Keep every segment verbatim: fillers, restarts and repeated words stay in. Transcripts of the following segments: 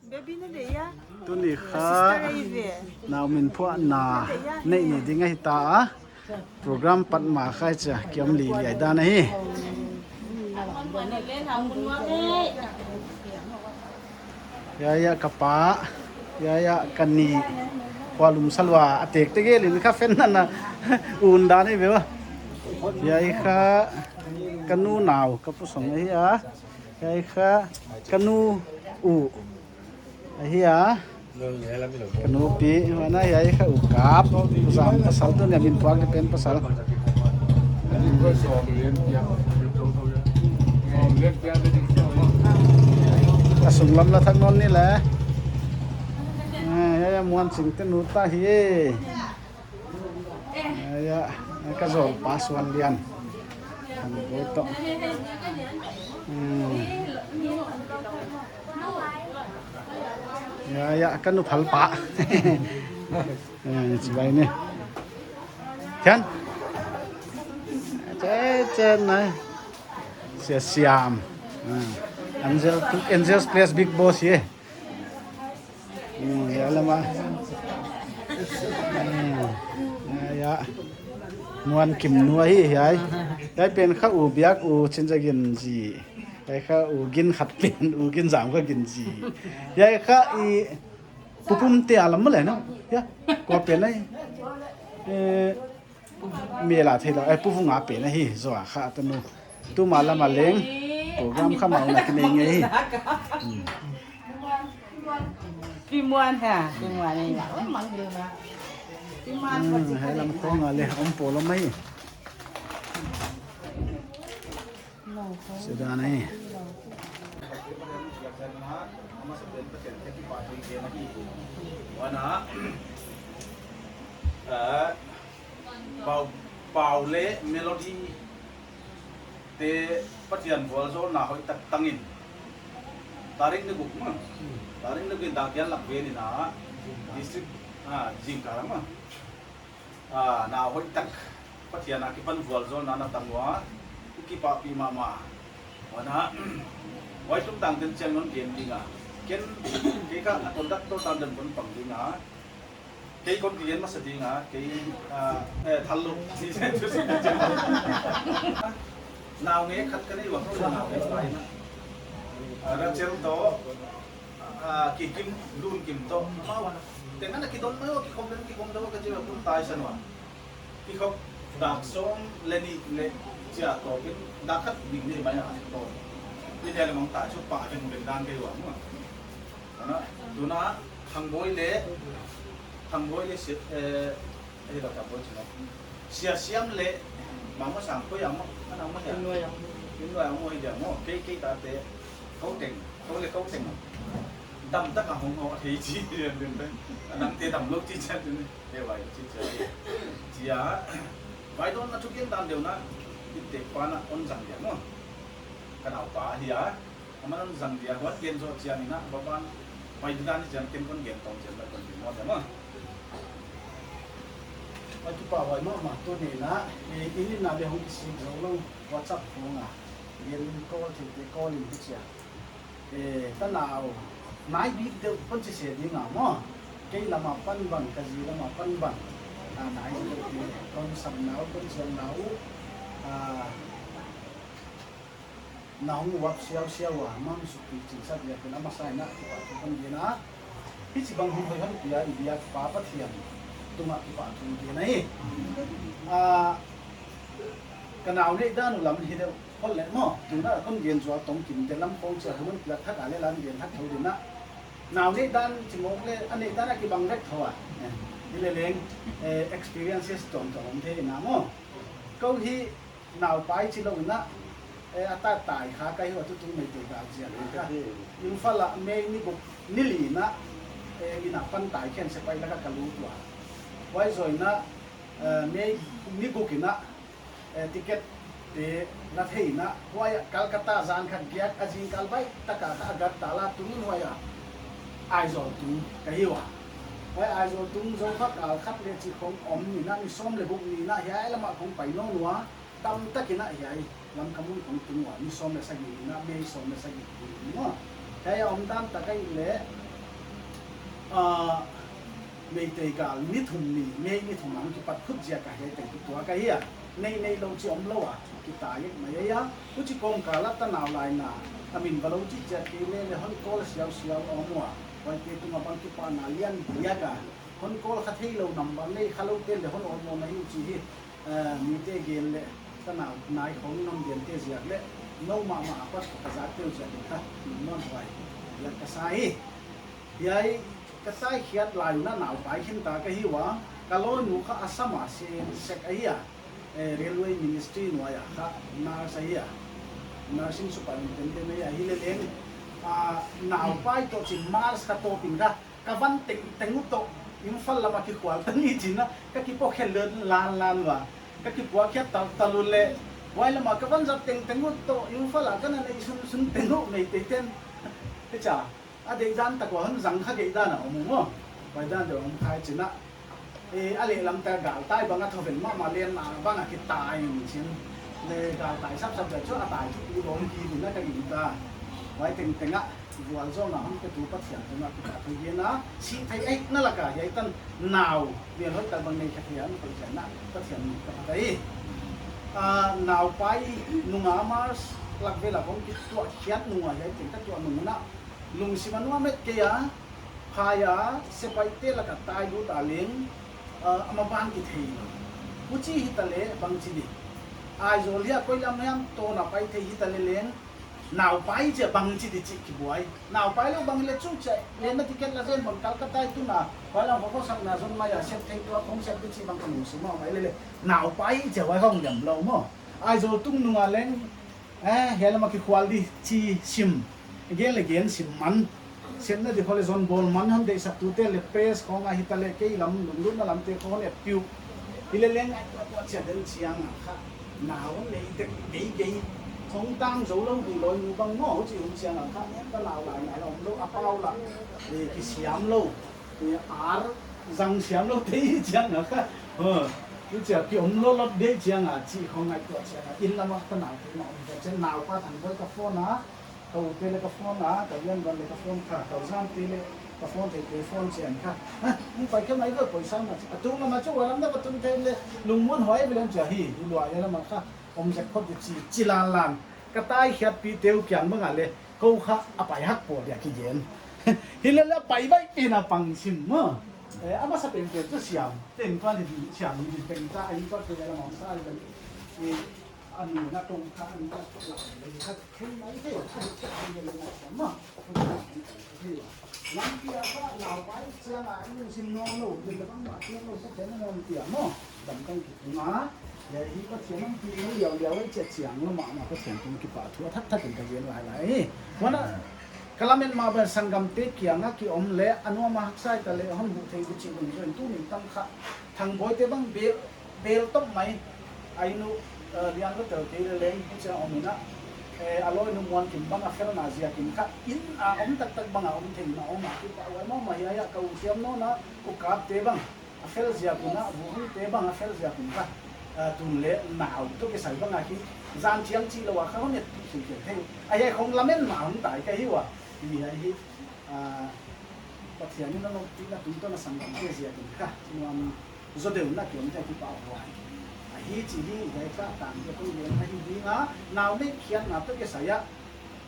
Tuni kha nau min phuahna neih ni ding ahi ta a. Program pat ma kha chia kiom liliai dan ahi. Hiai ah ka pa, hiai ah ka ni, khualum salua a tek te gelin kha fen nana un dan ahi ve ua. Hiai kha ka nu nau, ka pu song ahi a. Hiai kha ka nu u ahi a. Ka nu pi, mana hiai kha u kap, u zam pasal tu ni a min phuak di pen pasal. A sunglam la thak non ni le. Ah, hiai a Muan Ching te nu ta hi. Hiai ah, ka zol pa Suan Lian. Kan boi to. Hmm. Hiai ah, ka nu phal pa. Eh, chibai ni. Thian. Che, che, na. Sia Siam. Ah. Angel, Angel's Place Big Boss ye. Hmm, hiai lam ah. Hmm. Hiai ah. Muan Kim nu ahi hiai. Hiai pen kha u biak u Chin Za Gin zi. Hiai kha u Gin Khat pen u Gin Zam kha Gin zi. Hiai kha i Pu Pum te a lam mah le no. Hiai. Kua pen ai. Eh, Mel a thei lou, eh, Pu Vung a pen ahi, Zo a kha ta nu. Tuma lam a leng, program kha mau na ki nei ngei hi. Hmm. Pi Muan ha, Pi Muan ni la, oi, mang deu na. Pi Muan ko Hmm, chi hiai lam khong a le, om po lou mai. Sia dan ahi. Huan a, eh, pau, pau leh melody te Pathian vualzawlna hoihtak tang in. Tarik ni guk ma. Tarik ni guk in Dangkiang lak vel in a, district, ah, Zingkal a ma. Ah, na hoihtak Pathian a kipan vualzawlna na tang ua, i kipahpih mahmah. Huan a, huai tungtang ten chiang non gen ding a. Ken, kei kha a conductor tan den kon pang ding a. Kei kon kigen masa ding a, kei, ah, eh, thal lou. Naungek khat ka nei ua, naungek pai na. Ah, Rachel toh, ah, Kikim, Lunkim toh. Amau, tengah na kidon mai ua, kikhop den kikhop dou ka chi ua, kum tai san ua. Kikhop dak sawm leh nih leh chia toh kin, dak khat ding ni mai a toh. Ni dia leh mang tai chu pa ken ben dan kei ua, maw. Ana, tuna, Thangboi leh, Thangboi leh si, eh, eh, la Thangboi chino. Sia Siam leh, Mama Sang koi a maw, ana maw hia. Innuai a. Innuai a maw hia maw, kei, kei ta te, kou teng, kou leh kou teng. Dam tak a hong ho, hei chi, chi, chi, chi. Anang te dam lou chi, chi, chi, chi. Hei vai, chi, chi, chi. Chia, vai don na chu gen dan deuh na, i te pa na on zang dia maw. Ka nau pa hia. Aman zang dia huan gen zo chiang in a, baban, pai di dan chiang ken kon gen tong chiang la kon gen mo dia ma. Atu pa huai mahmah tu ni na, eh, ini na le hong kisik zo lou, WhatsApp phone a, gen in call thil te call in tu chia. Eh, ka nau, nai bik deuh kon chi se ding a maw. Kei lam a pan bang, ka zi lam a pan bang. Ah, nai bik deuh te, kon sam nau, kon siam nau. Ah, na hong uap siausiau a, Mangsupi chingsak leh pen a masa in a kipahthu kon gen a. Hichibang hun hoih hon pia i biak pa Pathian tungah kipahthu kon gen ahi. Ah, ka nau neih dan uh lam hi deuh phot leh maw, tuna kon gen zual tong kim te lam khong chia hun hon piak thak a leh lam gen thak tho ding a. Nau neih dan chi mawk leh, a neih dan a kibang vek tho a. Eh, hi leh leng, eh, experiences tuamtuam om thei in a maw. Kou hi, nau pai chi lou in a, eh, a tai tai kha ka hi ua, tutung Meitei gal ziak in kha. Imphal ah May ni guk ni li in a, eh, inn a pan tai khen sepaih lak ah ka lut ua. Huai zoh in a, eh, May ni guk in a, eh, ticket te la thei in a, huai ah Calcutta zan khat giak a zingkal baihtak a kha Agartala tung in huai ah Aizawl tung ka hi ua. Huai Aizawl tung zou kha kal khat leh chik khong om in a, ni sawm leh guk ni in a hiai lam ah khong pai nawn ua. Tamtak in a hiai Lamka mun khong tung ua, ni sawm leh sagih in a, May sawm leh sagih ni in a. Hiai a om dan tak ahih leh, Ah, Meitei gal ni thum ni, May ni thum a hong kipat khut ziak a hiai teng kituak ahi a. Nei neilou chi omlou a, kitai mai ahi a. Huchi kawmkal a tanau laina, a min va lou chih chiat kei leh leh hon call siausiau a om ua. Huaite tung a bang kipahna lian ziak a hon call kha theilou, number nei khalou te leh hon awlmoh na hi uh chi hi. Eh, mite gen leh, tanau nai khong in hon gen te ziak leh, nou mahmah apat ka zak te uh ziak in kha, lungmuanhuai ziak ka sa hi. Hiai ka taikhiat lai un a naupai khin ta ka hi ua, ka lawinu kha Assam a si sek ahi a, eh, Railway Ministry nuai a kha nurse ahi a, nursing superintendent ahi a, hileleng, ah, naupai toh chin March kha tawp in kha, ka van tengteng uh toh Imphal lam a kikhual ta ni chin a, ka kipoh khe lanlan ua, ka kipuak khiat taltal uleh, huai lam a ka van zat tengteng uh toh Imphal a ka na nei sunsun teng uh Meitei ten, hichia, a deihdan tak ua hon zang kha deihdan a om uh maw. Huai dan deuh om khai chin a, eh, a lehlam te galtai bang a thoven mahmah leh na bang a kitai in chin. Leh galtai sapsap ziak chu a tai chu pi lawm kei in a ka gingta. Huai tengteng a vualzawlna hon petu Pathian tungah kipahthu gen a, sih theih aihihna lak a hiai tan nau, melhoih tak bang nei kha thei a, hon petu chiang a Pathian min ka phat ahi. Ah, naupai nung a March lak vel a hong kituak khiat nung a hiai teng ka tuah nung un a, lungsim a nuam et kei a, phai a, sepaihte lak a tai lut a leng, ah, a maban kithei lou. Huchi hita leh bangchi di. Aizawl hi a koi lam hiam tawn a pai thei hita leh leng, naupai chia bangchi di chih kibuai. Naupai lou bang leh chu chia, leng na ticket la zen bang Calcutta i tun a, huai lam khosakna zon mai a, sep thei tua khong sep di chih bang ka lungsim a om ahi leh leh. Naupai chia huai hong liam lou maw. Aizawl tung nung a leng, eh, hiai lam a kikhual di chi sim. Gen leh gen sim man. Sepna di kho leh zon bawl man hon deihsaktu te leh press khong a hita leh kei lam lunglutna lam te khong hon et piu. Hileleng ngaihtuah tuah chiat den chiang a kha. Nau nei tek geigei. Khong tang zou lou di lawinu bang maw huchi hun chiang a kha. Nen ka nau lai nai lou a pau la. Eh, kisiam lou. Eh, ar zang siam lou te chiang a kha. Eh, hichia ki om lou lou de chiang a chi khong ngaihtuah chiang a. Inn lam a ka nau te ma om chiang naupa Thangboi ka phone a. Ka u te leh ka phone a, ka lian van leh ka phone kha, ka u zan te leh ka phone thei te phone chian kha. Ha, hong pai khe mai ve poisa ma chi. A tung lam a chu huai lam na ka tun thei leh lungmuanhuai ve leng chia hi, hi lua hiai lam a kha. Om zek khop di chi, chi lanlan. Ka taikhiatpih te uh kiang bang a leh, kou kha a pai hak pawl dia kigen. Hileleh a pai vai pen a pang sim maw. Eh, a masa penpen chu siam. Teng tuan hi siam hi teng ta, a inn tuan te leh lam a sa leh. Eh, a nu na tong kha, a nu na tong kha. Thei mai thei, a thei thei mai thei maw. Lampi a kha naupai chiang a, i lungsim nuam lou, din leh bangmah chiang lou, sa chiang nuam tia maw. Damtang ki tung a, hiai hi Pathian lampi nuam liauliau ei chia chiang lou mahmah Pathian tung kipahthu a thakthak in ka gen lailai hi. Huan a, ka lamen mah bang sanggamte kiang a ki om leh, a nuam a haksa hita leh, hon huh thei di chih lungzou in tuni tan kha. Thangboi te bang bel, bel tawp mai. A inn uh, eh, lian lou tel kei leh leng, huchia om in a. Eh, a lawinu Muankim bang a felna ziak in kha. Inn a om taktak bang a om thei in a om a. Kipahhuai mahmah hi a, ka u thiam nawn a, u kap te bang a fel ziak un a, vuhung te bang a fel ziak un kha. Eh, tun leh nau toh kisai bang a hi. Zan chiang chih lou a kha hon et thei thei thei. A hiai khong lamen mah hong tai ka hi ua. Hi a hi. Ah, Pathian in a nopihna tungtawn a sanggamte ziak in kha, nuam zaw deuh in a ki om te kipahhuai. A hi chih hi, hiai kha tangte kong gen ahi ding a, nau neih khiatna toh kisai a,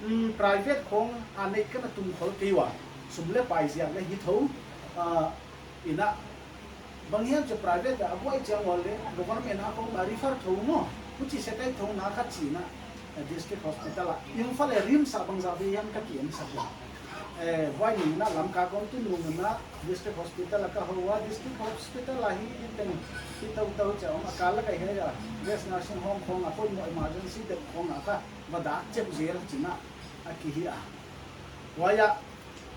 mm, private khong a neih ka na tung khol kei ua, sum leh pai ziak leh hi tho, ah, in a, Bang hiam chia private a buai chiang ua leh, government a khong a refer thou maw. Huchi se kai thou na kha chih na, eh, district hospital a. Imphal leh RIMS a bangzah ve hiam ka ki en sak ua. Eh, buai nung na Lamka kon tun nung na district hospital a ka hou ua, district hospital a hi, hi teng, hi tou tou chia om a kal lak a hi a. West Nursing Home khong a, poimoh emergency deuh khong a kha, va dak chep zel chih na, a ki hi a. Huai a,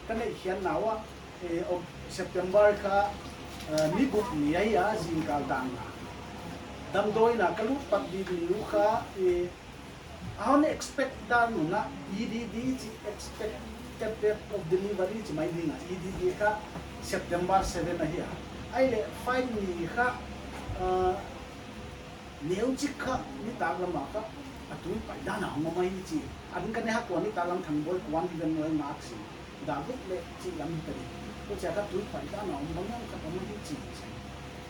ka neih khiatna uah, eh, Oc-, September kha, eh, ni guk ni ahi a, zingkal dan a. Damdawi in a ka lut pat bik ni uh kha, eh, a hon expect dan un a, E D D chih expected date of delivery chih mai ding a, E D D kha September seven ahi a. Ahihleh five ni kha, eh, Neuchik kha, nitaklam a kha, a tui pai dan a hong om ahi chi. An ka ne hak ua nitaklam Thangboi kuan hi ven nuai ngak si. Dak guk le chih lam hi ta di. Huchia kha tui pai dan a om bang hiam khat om hi chi.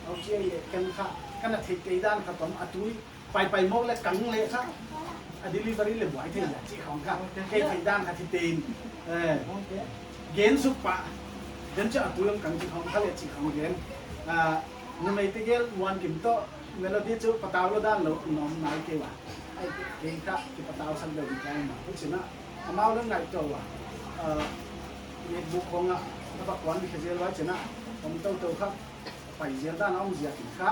Huchia le ken kha, ka na theih kei dan khat om a tui pai pai mawk le kang le kha. A delivery le buai thei a chi khong kha. Kei theih dan kha thi tein. Eh. Gen suk pah. Den cha a tui om kang chi khong kha le chi khong gen. Ah, numei te gel Muan Kim toh Melody chu patau lou dan lou nom nai kei ua. Ai, kei kha kipatau sak deuh di ka hi mah. Huchiin a, amau leng ngaihtuah ua. Ah, MacBook khong a, a va kuan khe zel ua chiin a, om tou tou kha, pai zel dan a om ziakin kha.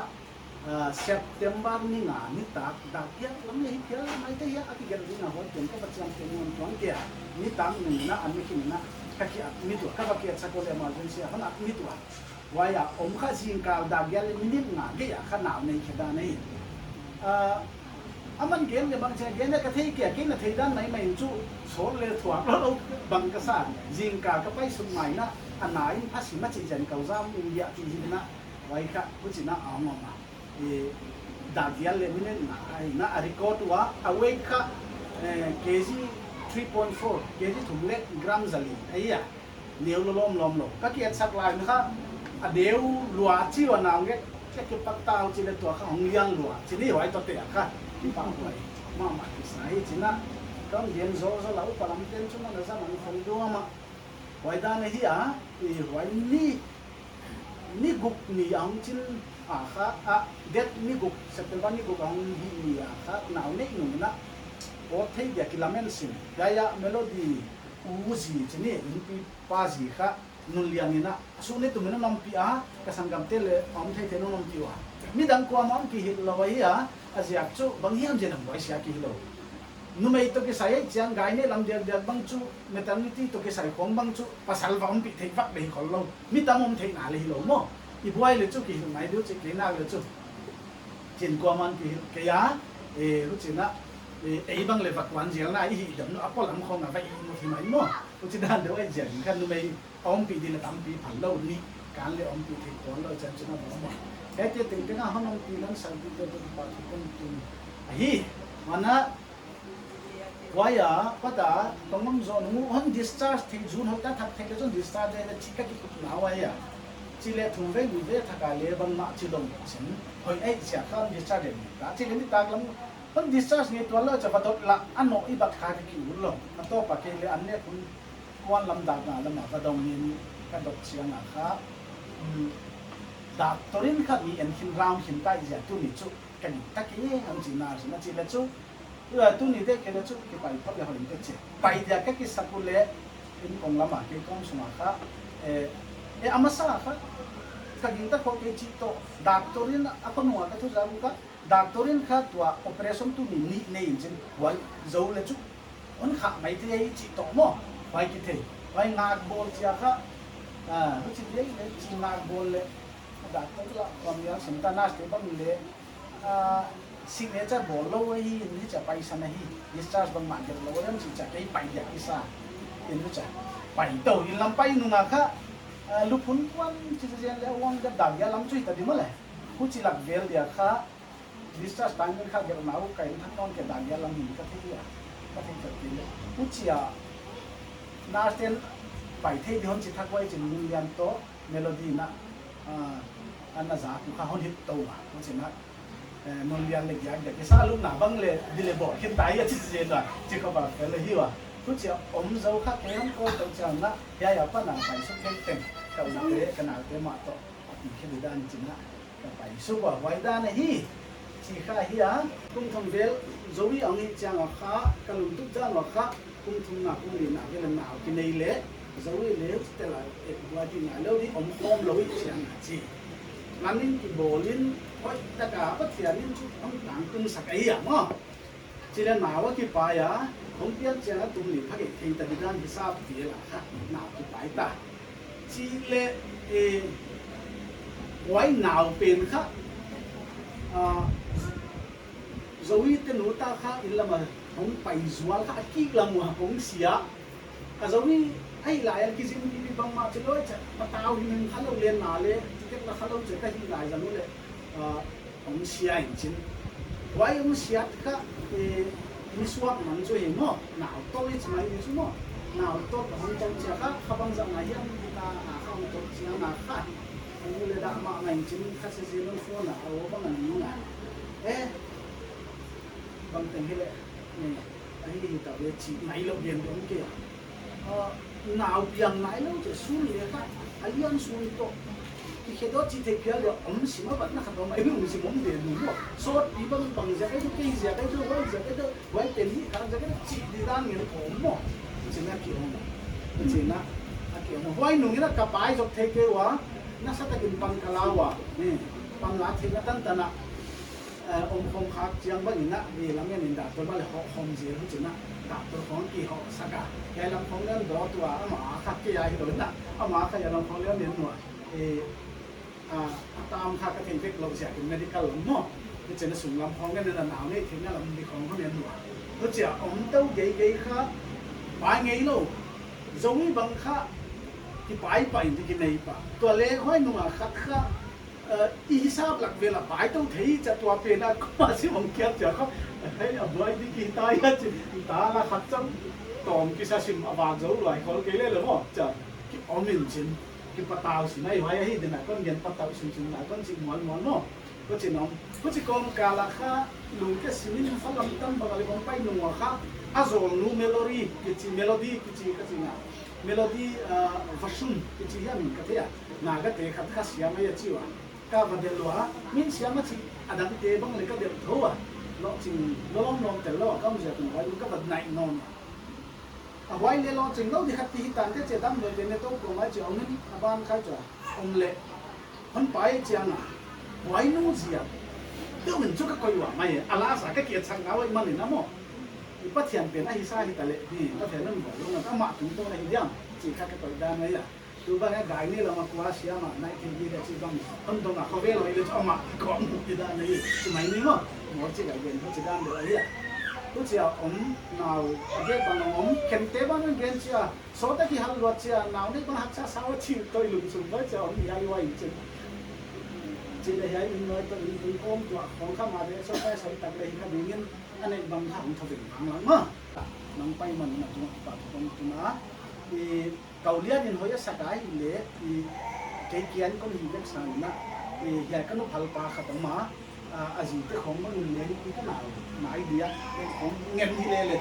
Ah, September ni nga nitak, dak giat lam le hi phial mai te hia, a kigelh ding a hoih ken ka va chiam te nuam tuan kei a. Nitak nung in a, an mi khin in a, ka ki admit ua, ka va ki admit sak ua le emergency a, hon admit ua. Huai a om kha zingkal dak giat le minute nga gei a kha nau nei khe dan ahi. Ah, aman gen le bang chia gen le ka thei kei a, kei na thei dan maimai in chu sawl le thuak lou lou bang ka sa. Zingkal ka pai suk mai in a, a na in phasim a chih zen kau zam in dia ti zin in a, huai kha huchiin a om om a. Eh, dak giat le minute nga ahi in a, a record ua, a weight kha, eh, K G three point four, K G thum le gram zali ahi a. Neu lou lawm lawm lou. Ka ki et sak lai in kha, a neu lua chi ua nau nge, ka kipak ta uh chi le tua kha hong lian lua. Chi ni huai toh te a kha, kipak huai. Mahmah kisa hi chiin a, kam gen zo zo la upa lam ten chu na na zan ang khong dua mah. Huai dan ahi a, i huai ni, ni guk ni a hong chin a kha, a, date ni guk, September ni guk a hong hi ni a kha, nau nei nung in a, pawt thei dia kilamen sin. Hiai a Melody u zi chi ni, Inpi pa zi kha, Nunlian in a, a suk ni tum in a ompih a, ka sanggamte le om thei thei in a ompih ua. Midang kuamah om kihilh lou ahi a, a ziak chu bang hiam zen a buai sia kihilh lou. Numei toh kisai ei chiang gai ne lam diak diak bang chu, maternity toh kisai khong bang chu, pasal va ompih thei vak dei khol lou. Mi tam om thei na le hilou maw. I buai le chu kihilh mai diu chi kei nak le chu. Chin kuamah kihilh kei a, eh, huchiin a, eh, ei bang le va kuan zel na, i hih dam nu, a polam khong a va i mu hi mai maw. Huchi dan deuh ei zel, kha numei a ompih di le tampi phal lou ni, kan le ompih thei khol lou chan chuna bang maw. Hei te teng teng a hon ompih dan sang di te tu pa thu kon tun. Ahi, mana, huai a, pata, tongom zo nu, hon discharge thei June hoih ta thak thei le chun discharge le chi ka kituak na huai a. Chi le thum vei li vei thak a le bangmah chi dong sin. Hoih ei sia khan discharge ta, chi le nitak lam, hon discharge ngei tuan lou cha va dot la, a no i bat kha ka ki ul lou. A toh pa kei le an ne kun kuan lam dak na lam a va dong in ka dot chiang a kha. Um, doctor in kha mi en khin round khin tai zia tu ni chu ka ni ta kei ang chi na, chi na chi le chu. Ua, tuni te kei le chu kipai phot le hoih in te chi. Pai dia ka kisak uleh, in kong lam a kei kong sung a kha, eh, eh, a masa kha, ka gingta khol kei chih toh, doctor in a kon nung a ka thu zak uh kha, doctor in kha tua operation tuni nih nei in chin, huai zou le chu, hon khah mai thei chih toh maw, huai kithei, huai ngak bawl chia kha, ah, huchi le le chi ngak bawl le, doctor la, pam ya, sim ta nurse te bang le, ah, signature bawl lou ahi, in hichia paisan ahi, discharge bangmah gelh lou ahi, in hichia kei pai dia kisa, in hichia pai tou, in lam pai nung a kha, ah, luphun kuan chi zen le uang dia dak dia lam chu hita di maw le, huchi lak vel dia kha, discharge time in kha gelh na uh ka in thak nawn kei dak dia lam hin ka thei a, ka thei kei le, huchia, nurse ten pai thei di hon chi thak huai chin Nunlian toh, Melody na, ah, an na za tu kha hon hit tou a, huchi na, eh, Nunlian le giak dia kisa lupna bang le di le bawl khin tai a chi chi zen a, chi kha ba fel le hi ua. Huchia om zou kha kei hon call tou chiang na, ya ya pa na pai suk teng teng, ka u te, ka nau te mah toh, a pi khe di dan chi na, ka pai suk ua huai dan ahi, chi kha hi a, kum thum vel, Zoe ang hi chiang a kha, ka lungtup dan ua kha, kum thumna, kum lina vel a nau kinei le, Zoe le, tel a, eh, buai ti ngai lou di, om khawm lou hi chiang a chi. Lam in kibawl in, hoih tak a Pathian in chu hon tangtung sak ahi a maw. Chi le nau a kipai a, hong pian chiang a tum ni pha kei thei ta di dan hisap vel a kha, nau kipai ta. Chi le, eh, huai nau pen kha, ah, Zoe te nu ta kha in lam a hong pai zual kha a kik lam ua hong sia. Ka Zoe ahi lai a kizin pipi bangmah chi lou chia, patau himhim kha lou le na le, ticket la kha lou chia ka hi lai zang uleh, ah, hong sia in chin. Huai hong siat kha, eh, mi suak mang chu hi maw, nau toh hi chi mai di chu maw. Nau tot hong tong chia kha, kha bang zah ngai hiam ta, a kha hong tot chia na kha. Hong le dah mah ngai chin kha se zilon phone a, a wo bang a ni ngai. Eh, bang teng hi le, ni, a hi hi ta ve chi, nai lo gen dong ke. Ah, nau piang nai lo che sun le kha, a lian sun to. Ki khe do chi thei phial le om sim a bat na kha do mai lung sim om de lu mo. Sot pi bang bang zia kai do, kei zia kai do, wai zia kai do, wai pen hi kha zia kai do, chi di dan ngen ko mo. Chi na ki om. Chi na, a ki om. Huai nung ina ka pai zok thei ke ua, na sa takin pan ka la ua. Ni, pan la thei na tan tan a. Eh, om khom khak chiang bang ina, ni lam ina doctor bang le ho khom zel hu chi na, doctor khong ki ho saka. Hiai lam khong len do tua, ama kha ke ai do na, ama kha hiai lam khong len nen nua. Eh, a, a tam kha ka thei vek lo ziakin medical lam mo. Ni chi na sung lam khong len na nau nei thei na lam di khong hu nen nua. Hu chia om tau gei gei kha, pai ngei lo. Zong i bang kha, ki pai pai di ki nei pa. Tua le huai nunga khat kha, Eh, i hisap lak vel a pai tou thei chia tua pen a kua si mong kia chia kha. Hei, a buai di ki ta ia chi, ta la khat cham tawm ki sa sim a vak zo luai khol kei le le mo. Chia, ki om in chin, ki patau si nai huai a hi dena kon gen patau sim sim na kon chi mual mual mo. Ko chi nom, ko chi kom ka la kha, lung ke simin fa lam tam bang a le bang pai nung a kha, a zol nu melody, ki chi melody, ki chi ka chi na. Melody, ah, version, ki chi hiam ka thei a. Naga te khat kha siam a ia chi ua. Ka va delh lua, min siam a chi, a dangte bang le ka delh thou a. Lo ching, lo lom lom tel lo, ka mu zia tun vai, ka va nai nom. A huai le lo ching lo di khat ti hi tan te che dam lo te ne to ko mai che ong in, a ban khai cha, ong le. Hon pai chiang a, huai nu zia. Te min chu ka koi ua mai, a la sa ka kia chang na wai man in a mo. I Pathian pen a hi sa hi ta le, ni, Pathian nun ba lo na, ama tung to na hi diam, chi kha ka koi dan na ia. Tu bang a gai ni lama kua siam a, nai thil di da chi bang, hon dong a, khovel oi le chu ama, ko mu ki da na hi, chu mai ni mo, mo chi gai gen, mo chi dan do a hi a. Tu chia om, nau, a ge bang om, khen te bang gen chia, so ta ki hal luat chia, nau ni bang haksa sa wa chi, toi lum sum ba chia om, ia i wa in chi. Chi le ia in wa to in tung kom tua, khong kha ma de, so ta so tak le hi kha ding in, a nei bang kha hong tho veng bang lang ma. Nang pai man na tung pa tung tung a, i, Kau lian in hoih a sak a hi le, i, kei kian kon hi vek sang na, i, hiai ka nu phal pa khat om a, a, a zi te khong bang in leng i ka nau, nai dia, e khong ngen hi le le,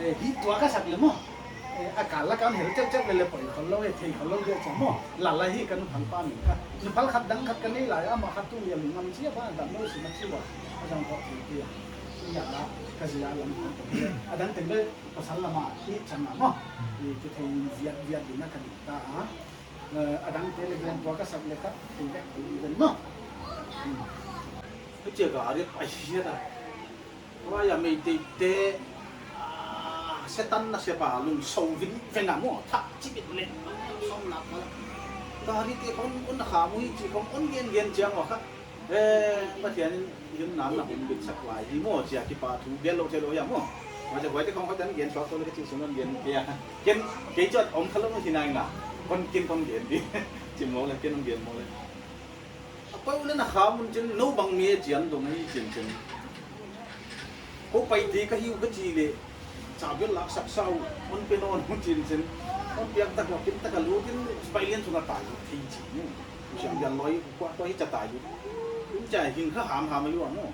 e, hi tua ka sak le mo. E, a kal la kan hel chep chep le le poi khol lo, e, thei khol lo dia cha mo. La la hi ka nu phal pa min ka. Nu phal khat dang khat ka nei lai, ama khat tu lia lungam chi a ba dam lo si ma chi wa. A dang kho thei dia. Ia, ka zi a lam kho. A dang teng le, pasal lama hi chang a mo. I ki thei viat viat ding na ka ding ta a. Eh, a dang te le gen tua ka sak le ka thei vek thei vek mo. Hmm. Huchia ka ri pai sia ta. Huai a Meitei te, ah, Setan na sia pa lung so vin veng a mo. Thak chi bit le. Som nak ma. Ka ri te kon un na kha mu hi chi kon un gen gen chiang wa kha. Eh, Pathian in, in nam na hun bit sak lai hi mo, chia kipa thu bel lo thei lo hiam mo. Ma chia huai te khong kha tan gen suak to le ka chi sun gen ke a. Ken, kei chot om kha lo mo hi nai na. Kon ken kon gen di. Chi mo le, ken gen mo le. A pau le na kha mun chin, no bang mi chian dong hi chin chin. Ko pai te ka hiu ka chi le, cha bel lak sak sau, hon pe non hon chin chin, hon piak tak wa kim tak a lu tin, pai lian sunga tai thei chi ni. Siang yan loi, kua to hi cha tai lu. Cha hing kha ham ham lu mo.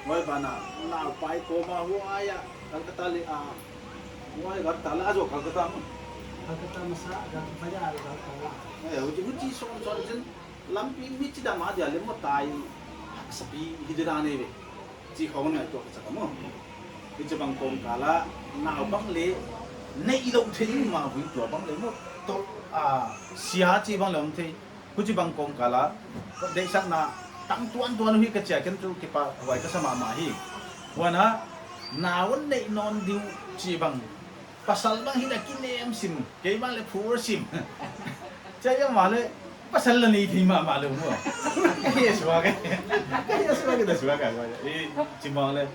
Loi ba na, na pai ko ma huai a, Calcutta le a, huai Calcutta le a zo Calcutta mo. Calcutta masa, Calcutta ya, Calcutta. Eh, huchi, huchi son son chin, lampi mi chi da ma dia le mo tai, haksa pi hi de da ne ve. Chi khong ngai tua ka chak a mo. Hichi bang kawm kal a, nau bang le, nei lo thei ma hui tua bang le mo. To, a, sia chi bang le om thei. Huchi bang kawm kal a, deihsakna, tang tuan tuan hui ka chia ken tu kipa huai ka sa mahmah hi. Huan a, nau nei non diu chi bang. Pasal bang hi na ki nem sim, kei bang le phur sim. Chia ia ma le, pasal la nei thei mahmah le mo. Ka hi suak e. Ka hi suak e, da suak a. I, chi bang le.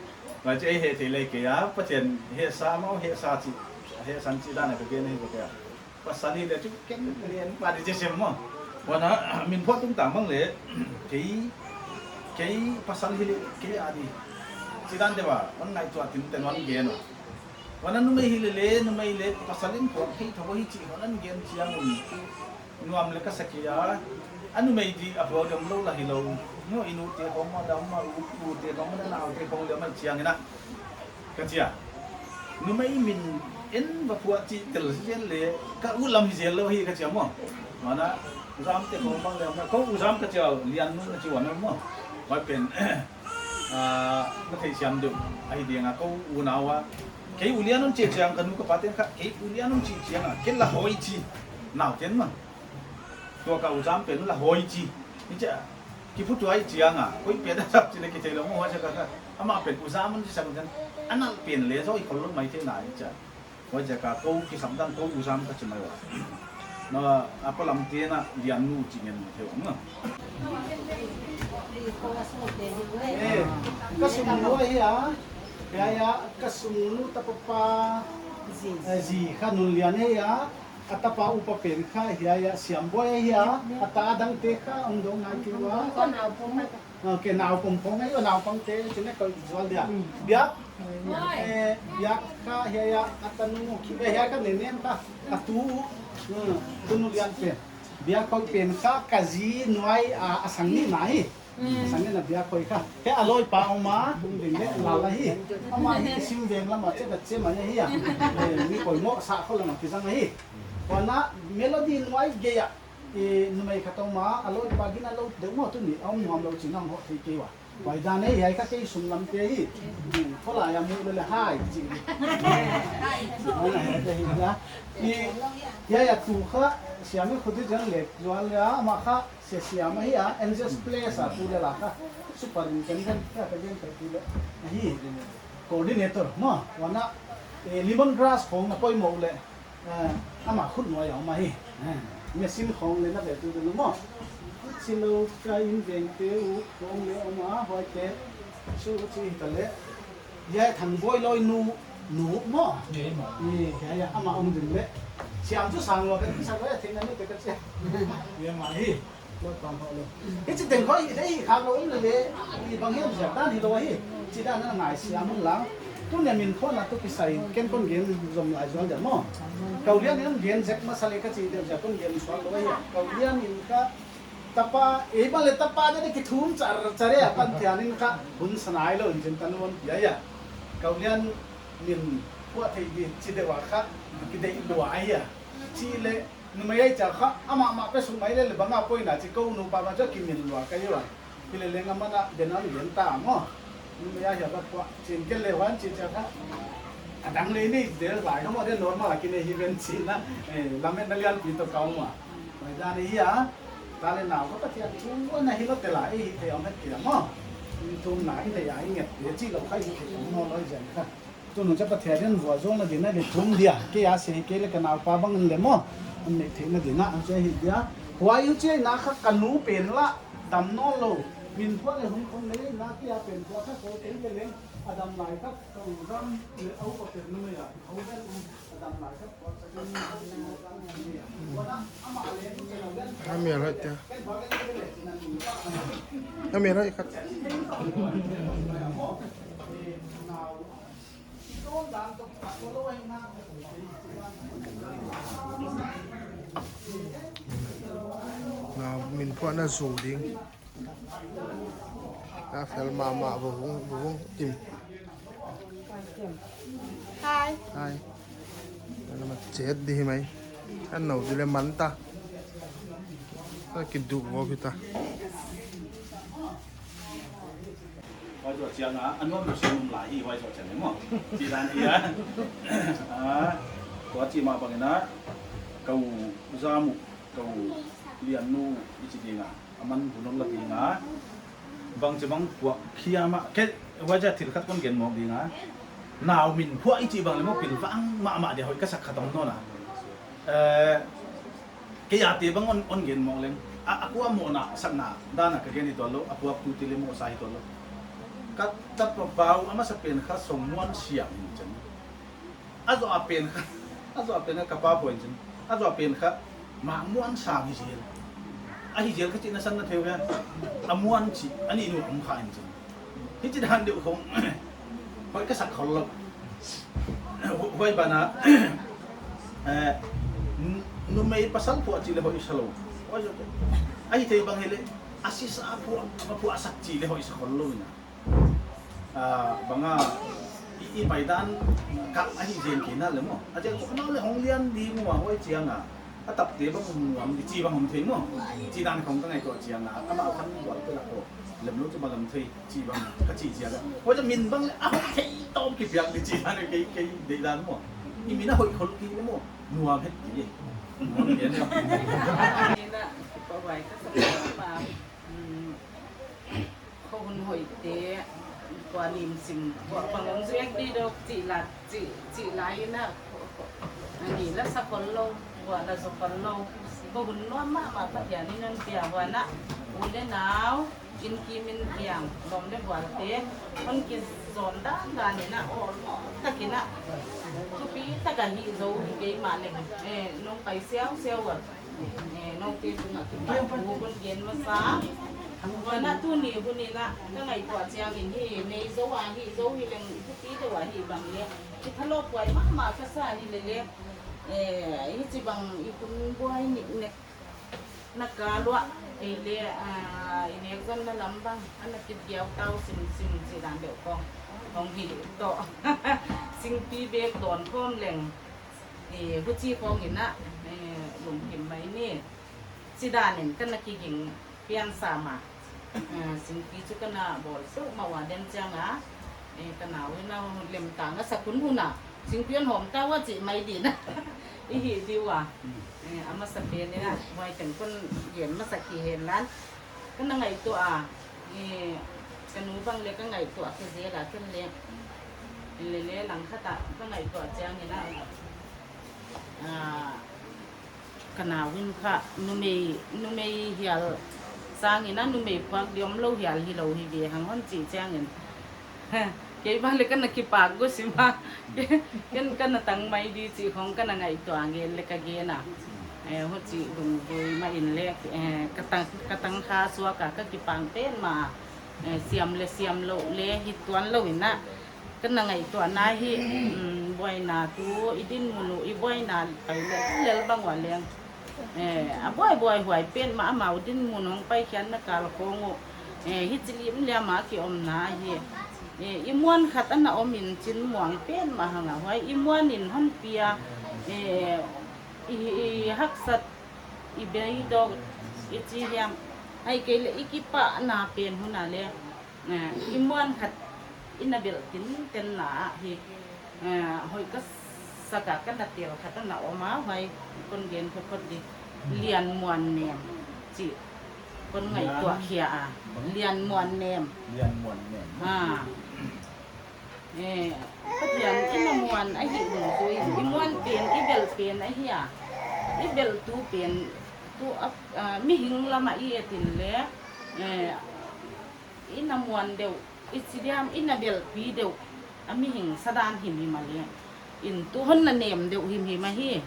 Ma chi he thei le kei a, Pathian he sa mau, he sa chi. He san chi dan a ka gen hi ko kei a. Pasal hi le chu ken len pa di chi sem mo. Huan a, min phuak tung tang bang le, kei, kei pasal hi le, kei a di. Chi dan te ba, wan ngai tua tin ten wan gen o. Huan a numei hi lele, numei le pasal in phuak thei thou hi chih huan a gen chiang un. Nuam le ka sa kei a. A numei di a phuak dam lou la hilou. Maw, i nu te khong maw, dam maw, u, u te khong maw, nau te khong le mai chiang ina. Ka chi a. Numei min en va phuak chih tel zel le, ka u lam hi zel lou hi ka chi a maw. Huan a, u zam te khong bang le maw. Kou u zam ka chi a, Liannu ka chi a maw. Huai pen, ah, na theisiam deuh. Ahi ding a kou unau a. Kei u Liannu chih chiang ka nu ka pa ten kha, kei u Liannu chih chiang a. Kei la hoi chi. Nau ten maw. Tua ka u zam pen la hoi chi. Ni cha, ki phu tuai chiang a. Koi pen a sap chi le ki thei lou maw huai cha ka kha. Amah pen u zam un chi sa kun ten. A nal pen le zoi khol lou mai thei na ni cha. Huai cha ka kou ki sam dan kou u zam ka chi mai ua. Na, a pa lam te na Liannu chi ngen thei ua na. Eh, ka sungnu ahi a. Ya, ya, ka sungnu tapa pa. Zi. Eh, zi kha Nu Lian ahi a. A tapa upa pen kha hiai a Siamboi ahi a, a ta dang te kha om dong nai kei ua. Ka nau pom mai. Ah, ke nau pom pom ngai ua, naupang te chine koi zual dia. Biak. Eh, Biak kha hiai a, a tanu ki, eh, hiai kha nenem kha, a tu. Hmm, tunu Lian pen. Biak koi pen kha ka zi nuai a, a sang ni na hi. Sang ni na Biak koi kha. He a loi pa om a, kum ding le la la hi. Amah hi Simveng lam a che da che mai hi a. Eh, mi koi mo sa kho lam a ki zang hi. Huan a Melody nuai gei a, eh, numei khat om a, a loi pa gina lou deuh maw tuni, a om nuam lou chin a hong hoh thei kei ua. Huai dan ei, hiai kha kei sung lam te hi. Hmm, kholai a mu le le hai chi. Huan a hiai te hi la. I, hiai a tu kha, Siam i khuti jan le, zual le a, amah kha, Sia Siam ahi a, Angels Place a tu le la kha. Superintendent kha ka gen kha tu le. Ahi. Coordinator, maw, huan a, eh, lemon grass khong na poimoh le. Eh, amah khut nuai a om ahi. Eh, machine khong le na ve tu ding maw. Khut si lou ka in veng te u khong le om a huai te. Su chi ta le. Ya Thangboi loi nu, nu maw. Ye maw. Ye, ya, ya, amah om ding le. Siam chu sang lou ka sa lou ya thei na ni te ka che. Ye maw hi. Lawt pang hawh lou. Hichi teng khoi, i dei khak lou um lele, i bang hiam ziak dan hilou hi. Chi dan na ngai siam un lang. Tuni a min phuahna toh kisai, ken kon gen zom lai zual dia maw. Kau Lian in gen zek masa le ka chi deuh ziak kon gen suak lou hi. Kau Lian in ka tapa, ei bang le tapa dan ki thum char char e a pan thian in kha hun sa nai lou in chin tan won pia ya. Kau Lian min phuah thei di chi deuh a kha, ki dei lua hi a. Chi le Numei ai cha kha, amah mah pe sung mai le le bang a poina chi kou nupa ma cha ki min lua ka ua. Ki le leng amah na den a gen ta maw. Numei ai hia ba kua, chin ke le huan chi cha kha. A dang le ni del lai kha maw den normal a ki ne hi ven chi na. Eh, lamet na lian pi toh kau maw. Mai dan hi a. Ta le nau kha Pathian thu na hi lou te la, eh, hi thei om het ki la maw. Thum na hi thei a, hi nget te chi lou kha hi thei om maw loi zen kha. Tunu cha Pathian in vualzawlna dingin a le thum dia, kei a sei kei le ka naupa bang in le maw, an neih theihna dingin a che hi dia. Huai uh chiang in a kha ka nu pen la, dam nawn lou, min phuah le hun khong nei na kei a pen phuah kha ko kei le leng, a dam lai kha ka u zam le a upa pen numei a, a u pen a dam lai kha phuah sa kei ni a, a mel hai tia. A mel hai khat. Na, min phuahna zou ding. Ka fel mahmah, vuvung, vuvung tim. Hai. Hai. Ana ma chet di mai. An nau di le man ta. Ka kidu vo kita. Huai zoh chiang a, a nuam lou sia nuam lai hi, huai zoh chiang e maw. Chi dan hi a. Ah, tua chi mah bang in a, ka u zam uh, ka u Liannu i chi ding a, aman hun hon la ding a. Bangchi bang phuah khia mah, kei, huai cha thil khat kon gen mawk ding a. Nau min phuah i chih bang le maw pilvang mahmah dia hoih ka sak khat om nawn a. Eh, Kei a te bang hon, hon gen mawk leng. A, a kua mohna sakna dan a ka gen hi tuan lou, a phuaktute le mohsa hi tuan lou. Ka tapa pa uh a masa pen kha Songmuan Siam hi chin. A zoh a pen kha, a zoh a pen kha ka pa poi chin. A zoh a pen kha Mahmuan Sang hi zel. A hi zel kha chihna san na thei ve. A Muan chih, a nih nu om kha hi chin. Hichi dan deuh khong. Hoih ka sak khol lou. Huai banah, eh, nu-, numei pasal phuah chih leh hoih sa lou. Huai zoh. Ahihthei bang hileh, a sisa phuah, a phuahsak chih leh hoih sa khol lou ina. Ah, bang a, i, i paidan kha ahi zen kei na leh maw. A chiang chu amau leh hong lian di maw, huai chiang a. A tapte bang nuam di chih bang om thei maw. Chih dan khong ka ngaihtuah chiang a. Amau khan bual pe lak ko. Lem lou chu bang om thei chih bang ka chih ziak a. Huai chu min bang leh a hong thei tawm kipiak di chih dan kei, kei deihdan maw. I min a hoih khol kei leh maw. Nuam het kei. Nuam het kei. Ni na, kipak huai ka sa ma. Hmm. Khohun hoihte, kua lim sim, kua pang om zuek di dok chih la, chih, chih la ina, ani la sa khol lou, kua la zo khol lou. Khohun nuam mahmah Pathian in hon pia huan a, u leh nau, inn kim inn hiam, lawm leh gualte, hon kizon dandan ina, awl tak ina. Thupi tak a hih zou hi kei mah leng, eh, nong pai siausiau a. Eh, noute tungah kipak thu kon gen masa. Huan a tuni hun in a, ka ngaihtuah chiang in hi, nei zou a hih zou hi leng, i thupi deuh a hih bang leh. I thalawp huai mahmah ka sa hi leh leh. Eh, hichibang i hun buai niknek na kal uah. Ei leh, ah, i nekzonna lam bang, ana kigiau tau simsim chih dan deuh khong. Hong hi toh. Singpi bek dawn khawm leng. Eh, huchi khong in a, eh, lungkim mai ni. Chih dan in ka na kiging pian sa ma. Eh, singpi chu ka na bawl suk ma ua den chiang a. Eh, ka nau in a lemtang a sak hun hun a. Singpi hon hawm ta ua chih mai di na. I hih di ua. Eh, a masa pen in a, huai teng kon gen masa kei hen lan. Ka na ngaihtuah a. Eh, ka nu bang leh ka ngaihtuah kei zel a ken leh. Leh leh lang khat a ka ngaihtuah chiang in a. Ah, ka nau in kha numei, numei hial sang in a numei phuak di om lou hial hilou hi ve hang hon chih chiang in. Kei bang leh ka na kipak gu sim a. Ken ka na tang mai di chih khong ka na ngaihtuah ngen leh ka gen a. Eh, huchi lungvoi mah in leh, eh, ka tang, ka tangkha suak a ka kipak pen mah. Eh, siam leh siam lou leh hi tuan lou in a. Ka na ngaihtuahna hi, um, buaina tu, i dinmun uh, i buaina pai lel lel bang ua leng. Eh, a buai buai huai pen mah amau dinmun hong paikhiatna kal khong uh. Eh, hichi lim liam a ki omna hi. Eh, i muan khat ana om in chin muang pen mah hang a huai. I muan in hon pia, eh, i, i haksat, i beidong, i chi hiam. Ahihkeileh i kipahna pen hun a leh. Eh, i muan khat i na belh tinten na ah hi, eh, hoih ka sak a ka na tel khat ana om a, huai kon gen photphot di. Lian Muan Nem chih kon ngaihtuah khia a. Lian Muan Nem. Lian Muan Nem. Ah. Eh, Pathian in a muan ahi lungzui, i muan pen, i belh pen ahi a. I belhtu pen, tu a, ah, mihing lam a i et in leh, eh, i na muan deuh, i chi diam, i na belhpi deuh, a mihing sadan himhim a leh. In tu hon na nem deuh himhim ahi.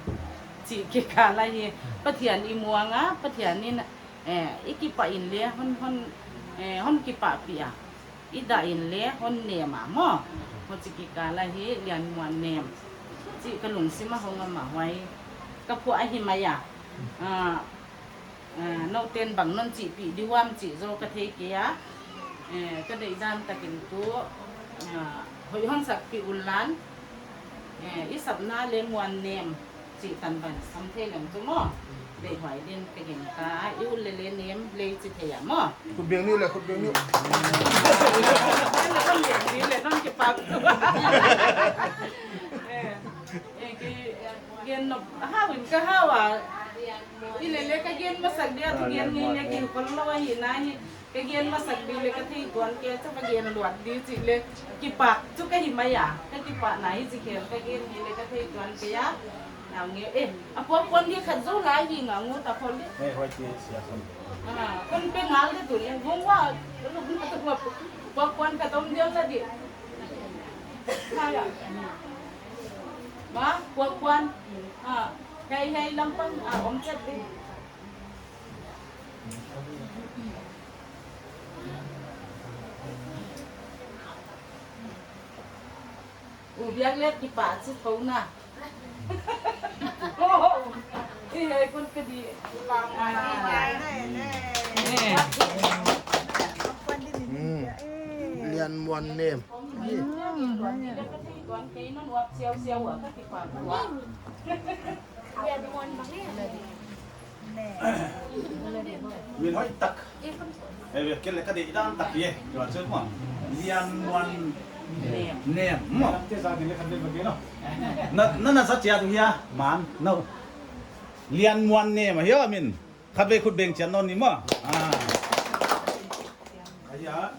Chih kikal ahi. Pathian i muang a, Pathian in, eh, i kipah in leh, hon, hon, eh, hon kipahpih a. I dah in leh, hon nem a maw. Huchi kikal ahi, Lian Muan Nem. Chih ka lungsim a hong om a huai. Ka phuah ahi mai a. Ah, Ah, nouten bang non chihpih di uam chih zaw ka thei kei a. Eh, ka deihdan takin tu, ah, hoih hon sakpih un lan. Eh, i sapna leh muan nem chih tan ban sam thei leng chu maw. Deihhuai din ka gingta, i ut leh leh nem leh chi thei a maw. Khut beng ni uh leh, khut beng ni uh. Khut beng ni leh, non kipak. Eh, eh, ki, eh, gen nop, hau in ka hau a. I leh leh ka gen masak dia, thu gen ngei leh kikhol lou ahi na hi. Ka gen masak di leh ka thei tuan kei a, chu ka gen luat di chih leh kipak chu ka hi mai a. Ka kipahna hi chi khel ka gen ngei leh ka thei tuan kei a. Nau nge, eh, a puak puan di khat zou lai hi nga ngu ta khol di. Eh, huai ti sia khol. Ah, kon pe ngal di tu leh, vung wa, lu, puak puan ka tom diam la di. Hai a. Ma, puak puan. Ah, hei, hei, lampang, ah, om chet di. U biak let kipahthu na. Ih, hei kun ka di. Hmm. Lian Muan Nem. Min hoih tak. Eh, ken le ka deih dan tak e. Tua chu maw. Lian Muan Nem. Maw. Na, na, na za chiat hia, man. No. Lian Muan Nem, hia min. Khatvei khut beng chiat nawn ni maw. Ah. Ahi a,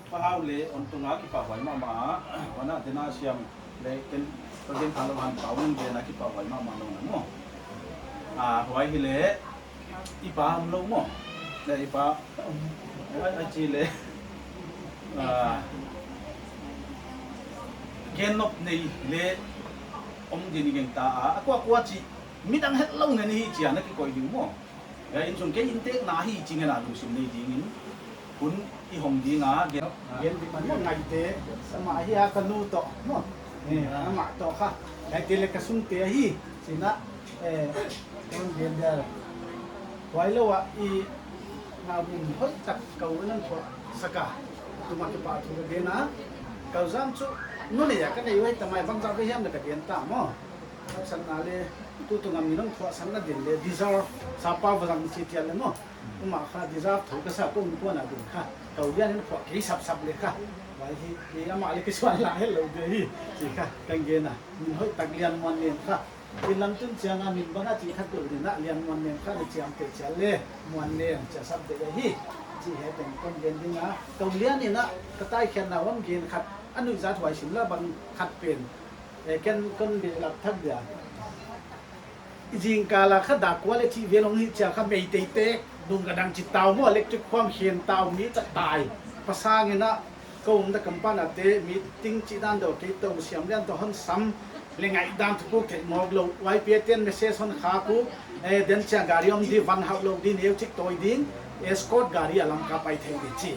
Pa Hau le Ontung a kipahhuai mahmah a, huan a tena siam le ken, pa gen thang lo han pau nung gen a kipahhuai mahmah nawn a maw. Ah, huai hi le, i pa om lou maw. Le i pa, ai, ai chi le, ah, gen nop nei le, om din i geng ta a, a kua kua chi, midang het lou ngen hi chi a na kikoih ding maw. Hia innsung kei inntekna hi chi ngen a lungsim nei dingin hun i hong ding a, gen, gen di pan maw Ngaite, amah hi a ka nu toh maw. Eh, amah toh kha. Ngaite le ka sungte ahi, chi na, eh, kon gen dia. Huai lou a i na min hoih tak kou nan phuah sak a. Tuma kipahthu ka gen a. Kou zam chu nu nei a ka nei uai ta mai bangzah ve hiam na ka gen ta maw. Haksatna le, tutung a min hon phuahsakna din le, deserve, sapa va zang chi chiat le maw. Amah kha deserve thou ka sa kou kuan a din kha. Kou lian in phuah kei sapsap le kha. Huai hi, hi amah le kisuan la het lou di hi. Chi kha, kan gen a. Min hoih tak Lian Muan Nem kha. Inlam tun chiang a min bang a chi khat kou din a, Lian Muan Nem kha le chiam te chiat le. Muan Nem, chia sap te hi. Chi hi pen kon gen ding a. Kou lian in a, ka taikhiatna hon gen khat. A nuihzat huai sim la bang khat pen. Eh, ken kon behlap thak dia. Zingkal a kha dak kua le chih vel hong hi chia kha Meitei te nung ka dang chi tau maw, electric khuam khen tau mi ta tai. Pasang in a kou um da kampana te meeting chi dan deuh kei tou siam lian toh hon sam le ngaihdan thu kuk theih mawk lou. Y P A ten message hon khak uh, eh, den chia gari om di van hauh lou di neu chik tawi ding, escort gari a lam ka pai thei di chi.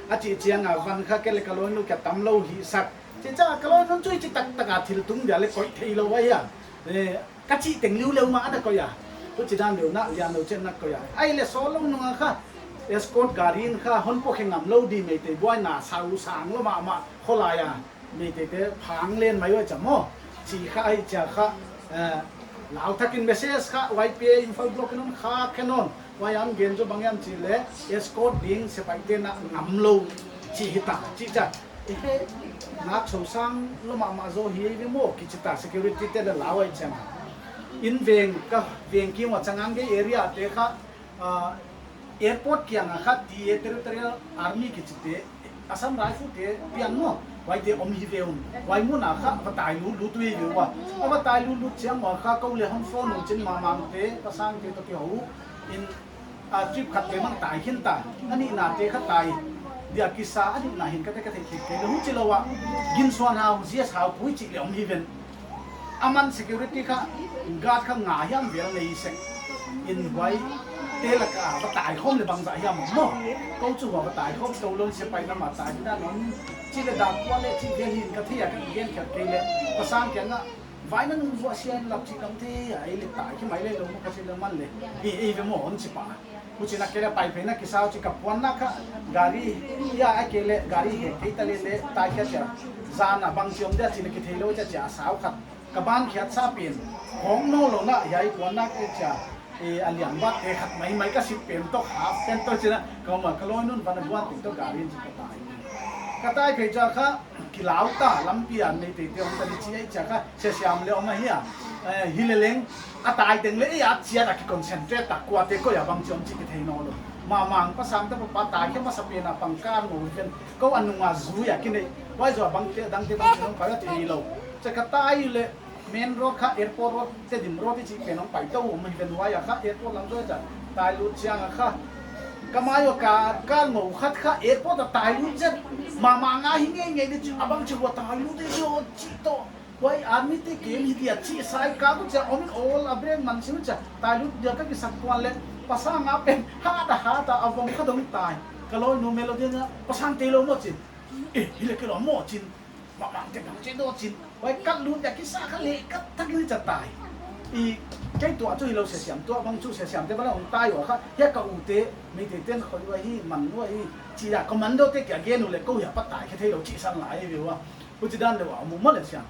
A chih chiang a van kha kei le ka loinu kia tam lou hi sak. Chi chia ka loinu chu chi taktak a thil tung dia le koih thei lou a hia. Eh, ka chih teng liu leu mah a na koih a. Huchi dan deuh na lian lou chen na koih a. Ai le sawl lou nung a kha. Escort gari in kha hon pokhe ngam lou di Meitei buaina sau sang lou mahmah kholai a. Meitei te phang len mai uai cha maw. Chi kha ai chia kha, eh, lau thakin message kha Y P A Imphal block in hon khak khe nawn. Huai a gen chu bang hiam chih le, escort ding sepaih te na ngam lou chi hi ta, chi chia. Ehe, nak sou sang lou mahmah zaw hi ve maw, kichi ta security te le lau ai chiang. In veng ka, veng kim a chang ang gei area te kha, ah, airport kiang a kha T A Territorial Army kichi te, Assam Rifle te pian maw, huai te om hi ve un. Huai mun a kha va tai lut lut uhi ve ua. A va tai lut lut chiang ua kha kou le hon phone un chin Mamang te, Pasang te toh kihou in, a, trip khat te mang tai khin ta. A nihna te kha tai dia kisa, a nihna hin ka te ka thei khit kei lou. Huchi lou a, Ginsuan Hau, G S Hau pui chih le om hi ven. Aman security kha, guard kha nga hiam vel nei sek. In huai te lak a va tai khawm le bangzah hiam maw. Kou chu hua va tai khawm tou lou sepaih lam a tai ding a nawn. Chi le dak kua le chi vel hin ka thei a ka gen khiat kei le. Pasang kiang a, vai na nung vua sia in lap chi kam thei a, ei le tai khi mai le lou maw ka chi le man le. Ei, ei ve maw hon chi pah. Huchi na kei le pai phei na kisa uh chi ka puanna kha gari, ia a kei le gari he kei ta le le tai kia chia. Zan a bang chi om dia chi na kithei lou chia chia sau khat. Ka ban khiat sa pen, hong no lou na, hiai puanna kei chia, eh, a lian bat te khat mai mai ka sip pen toh, half pen toh chi na, ka ma ka loinu in van a buan teng toh gari in chi ka tai. Ka tai phei chia kha, kilau ta, lampi a Meitei te om ta di chi ai chia kha, sia siam le om a hia. Eh, hi le leng, a tai teng le, eh, a chia ta ki concentrate ta, kua te koih a bang chi om chi kithei no lou. Mamang Pasang te pa tai khe masa pen a pang kar mo ven, kou a nung a zui a kinei, huai zaw bang te, dang te bang te nong pai a thei lou. Chia ka tai le, Main road kha, airport road, Tedim road i chih pen hong pai tou om hi ven huai a kha, airport lam zaw cha, tai lut chiang a kha. Ka mai ua ka, ka ngou khat kha, airport a tai lut zet. Mamang a hi ngeingei di chi, a bang chi ua tai lut di zaw chi toh. Huai army te kem hi dia chi sai ka ku chia om in all a brake man siu chia, tai lut dia ka kisak kuan le. Pasang a pen, hat a hat a, a vom kha dong tai. Ka loinu Melody na, Pasang te lou maw chin. Eh, hi le kei lou maw chin. Mamang te bang chi dawh chin. Huai ka lut a kisa kha leh ka tak ni cha tai. I kei tuah chu hilou, Sia Siam tuah bang chu, Sia Siam te bang la hong tai ua kha. Hiai ka u te, Meitei ten khoi ua hi, man ua hi. Chi a commando te kia gen uleh kou hiai pa tai khe theilou chi sang lai ve ua. Huchi dan deuh a mu maw le Siam.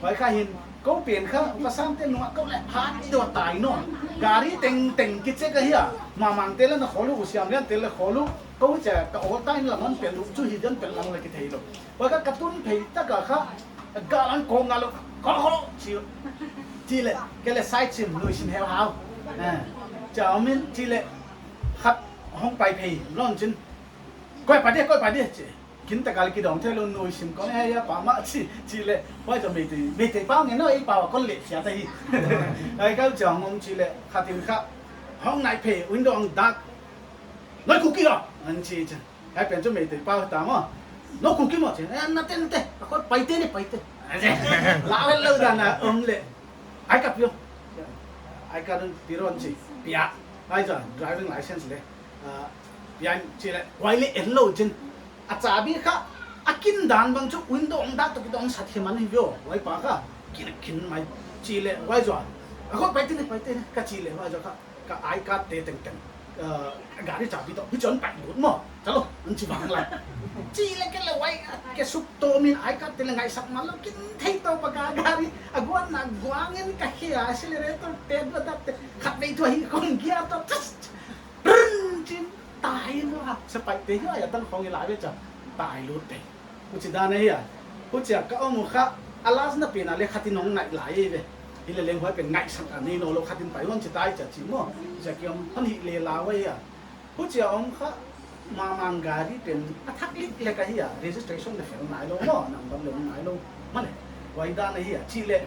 Huai kha hin, kou pen kha, ka sam te nung a kou leh hat deuh tai nawn. Gari tengteng kiche ka hi a. Mamang te leh na khol uh, Siam Lian te leh khol uh. Kou cha ka all time la man pel uh chu hi dan pel lang leh kitheilou. Huai kha ka tun phei tak a kha, gal an kong a lou, kong kong, chi, chi leh, kei leh side sim, lui sim heu hau. Eh, cha min, chi leh, khat hong pai phei, lon chin. Koi pa de, koi pa de, chi. Kin ta gal kidong theilou, lui sim kong, eh, ya pa ma, chi, chi leh, huai cha Meitei, Meitei pa nge no, ei pa wa kon leh, sia ta hi. Ai kau cha hong om chi leh, khat in kha, hong nai phei, window hong dak, Noi Kuki lo, an chi chin. Hiai pen chu Meitei pa ta maw. Noi Kuki maw chin. Eh, na te, na te. A khoi Paite ni, Paite. La vel lou dan a om leh. Ai ka pio. Ai ka dun piron chi. Pia. Ai cha driving license leh. Ah, pia chi leh. Huai leh en lou chin. A chabi kha. A kin dan bang chu window hong dak toh kidong sat hi man hi vio. Huai pa kha. Kin, kin mai. Chi leh. Huai cha. A khoi Paite ni, Paite ni. Ka chi leh. Huai cha kha. Ka I card te tengteng, eh, gari chabi toh, hichon pai lut maw, chalo, an chi vang lai. Chi leh kei leh huai, kei suk toh min I card te leh ngaihsak man lou, kin thei toh pa ka gari, a guan na guang in ka hia, accelerator te, dua dat te, khat vei tuh hi kong gear toh, tas, brrrr, chin, tai in lou ha, sepaih te hi, ai a tan khong i lai ve cha, tai lut te. Huchi dan ahi a. Huchia ka om uh kha, a last na pen a leh khat in hong nai lai ve. Hileh leng huai pen ngaihsak a nei nawnlou khat in pai hon chi tai cha chi maw. Huchia ki om hon hi leh la huai a. Huchia om kha, Mamang gari pen a thak lik leh ka hi a. Registration leh fel nailou maw, nam dam leh nailou. Maw leh, huai dan ahi a. Chi leh,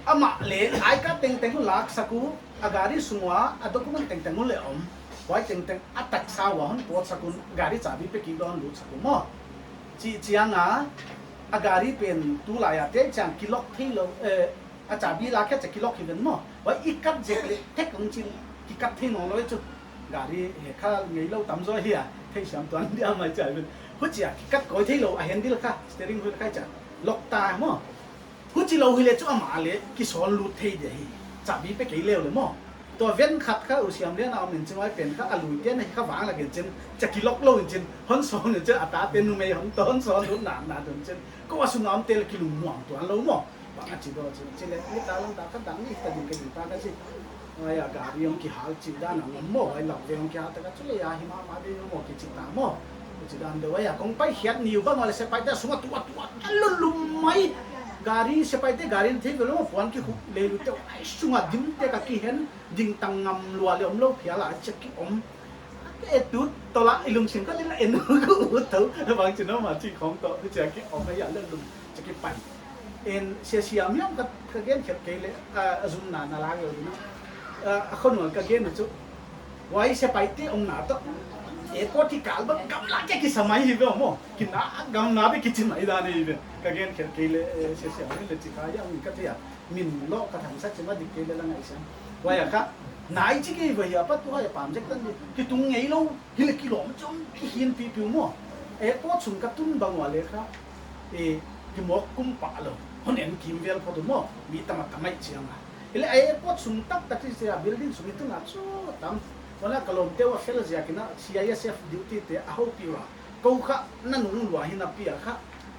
amah leh, I card tengteng uh laksak uh, a gari sung ua, a document tengteng uh leh om. Huai tengteng a taksa ua hon pawtsak un, gari chabi pe kik lou hon lutsak uh maw. Chi chiang a, a gari pen tulai a te chiang ki lock theilou, eh, a chabi la khe cha ki lock hi ven maw. Huai i kat zek leh thek ung chin ki kat thei nawnlou chu. Gari he kha ngeilou tam zaw hi a, thei siam tuan dia mai chai ven. Huchia ki kat koi theilou a handle kha, steering wheel kha cha. Lock ta maw. Huchi lou hileh chu amah leh kisawl lut thei dia hi. Chabi pe kei leu leh maw. Tua ven khat kha U Siam Lian a om in chin huai pen kha a lui ten hi kha vang lak in chin. Cha ki lock lou in chin. Hon sawl in chin a ta te numei hon ton sawl lut na na dun chin. Kou a sung a om te leh ki lungmuang tuan lou maw. Bang a chi dawh chin. Chi leh ni ta lang ta kha dang ni ta ding ka ding ta ka chi. Huai a gari hong kihal chih dan a ngam maw, huai lak vei hong kihal tak a chu leh a hi mahmah ding maw kichi ta maw. Kichi dan deuh huai a kong pai hiat ni uh bang a leh sepaih te sung a tuh a tuh a lulum mai. Gari sepaih te gari thei ve lou maw puan kikhup leh lu te huai sung a dim te ka kihen ding tang ngam lua leh om lou phial a chek ki om. E tu tola i lungsim ka dil a en u ka ut thou. Bang chin om a chi khong toh, chia ki om a ya lulum, chia ki pai. En sia sia miam ka, ka gen khelh kei leh, a, a zum na na la ngeu ding. A, a khon ka gen chu. Huai sepaih te om na toh. Airport ki kal bang gamla kia ki samai hi ve maw. Ki na gamla be ki chi mai dan hi ve. Ka gen khelh kei leh, eh, sia sia miam leh chi kha ya mi ka thei a. Min lou ka thangsak chi ma dik kei leh la ngai siam. Huai a kha. Nai chi kei ve ya pa tu huai pam zek tan di. Ki tung ngei lou. Hileh kilawm chom kihin pipiu maw. Airport sung ka tun bang ua leh kha, e, ki mawk kum pah lou. Hon en kim vel phot uh maw. Mi tam a tam mai chiang a. Hileh airport sung taktak i chia building sung i tun a chu tam. Huan a ka lawmte uh a fel ziak in a C I S F duty te a houpih ua. Kou kha na nung lua hi napi a kha.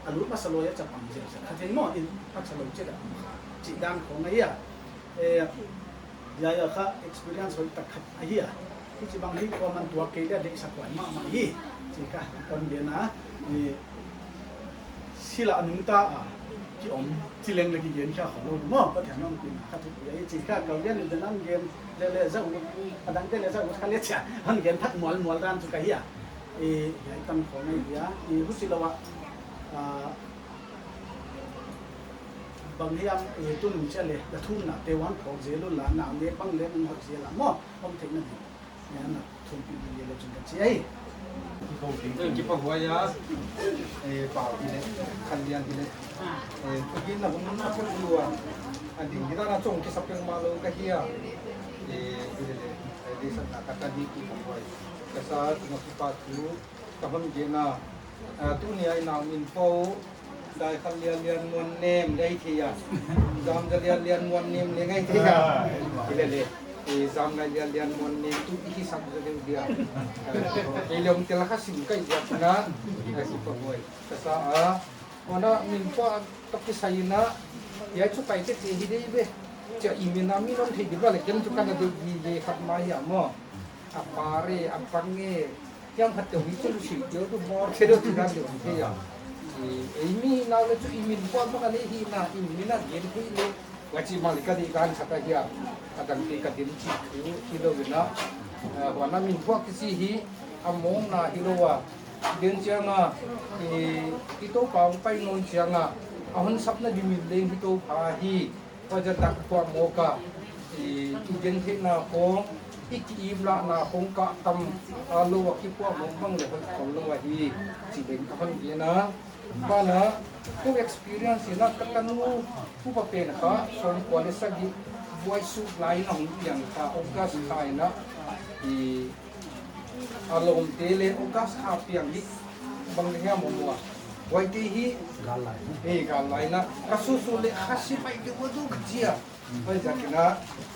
A lut masa lou a chapang zel sa. Kha thei maw in haksa lou chet a kha. Chih dan khong ahi a. E, ya ya kha experience hoih tak khat ahi a. Hichi bang hi khua man tuak kei leh deihsak huai mahmah hi. Chi kha kon gen a, i sila nungta a ki om chi leng leh ki gen kha kholou maw, Pathian nong pin kha thu ya chi kha ka gen leh nan gen leh leh za u, a dang te leh za u kha leh chia, han gen thak mual mual dan chu ka hi a. I, ya i tam khong ahi a, i huchi lou a, a, bang hiam, eh, tun chia leh, la thumna te wan phawk zel un la, na ne bang leh nang hot zel a maw, om theihna ding. Nia na thum pi zel leh chun ka chi ai. Ki pahhuai a, eh, Pau hi leh, Khan Lian hi leh. Eh, tu gin na hun na phun lua. An ding hi na na chong ki sapeng ma lou ka hi a. Eh, hi leh, eh, di sa na ka ta di ki pahhuai. Ka sa tu ma ki pa tu, ka hon gen a. Ah, tuni a i nau min pau, Dai Khanlianlian Muannem leng thei a. Zamzalianlian Muannem leng thei a. Hi lele. I Zamngailianlian Muannem tu i sak zaw deuh dia. I lawm tel kha sim kai dia na. Ka si pa boi. Ka sa a. Huan a min phuak toh kisai in a. Hiai chu Paite te hi dei ve. Chia i min a mi non thei di ba leh ken chu ka na deuh di le khat mai a maw. A pare, a pange. Hiam khat teuh hi chu lu si teuh tu mor khe deuh ti dan deuh om thei a. I, ei mi nau leh chu i min phuak bang a nei hi na, i min a gen thei le. Huchi mah leh ka deih dan khat ahi a. A dangte ka deih chih thu hilou in a. Eh, huan a min phuak kichi hi a mawkna hilou a. Den chiang a, i, i Toupa hong pai nawn chiang a. A hon sapna di min leng hi Toupa hi. Huai zah tak phuak mawk a, i, i gentheihna khong, i ki-imlahna khong kah tam a lou a kiphuak mawk bang leh hoih khol lou ahi, chih leng ka hon gen a. Ban ah, kou experience in a ka tanu upa pen kha, sawmkua leh sagih buai suk lai in a hong piang kha, August kha in a, i, a lawmte leh August kha piang hi bang leh hiam maw maw. Huaite hi, gal lai. Eh, gal lai in a, ka susu leh kha si pai deuh a du ka chi a. Huai ziakin a,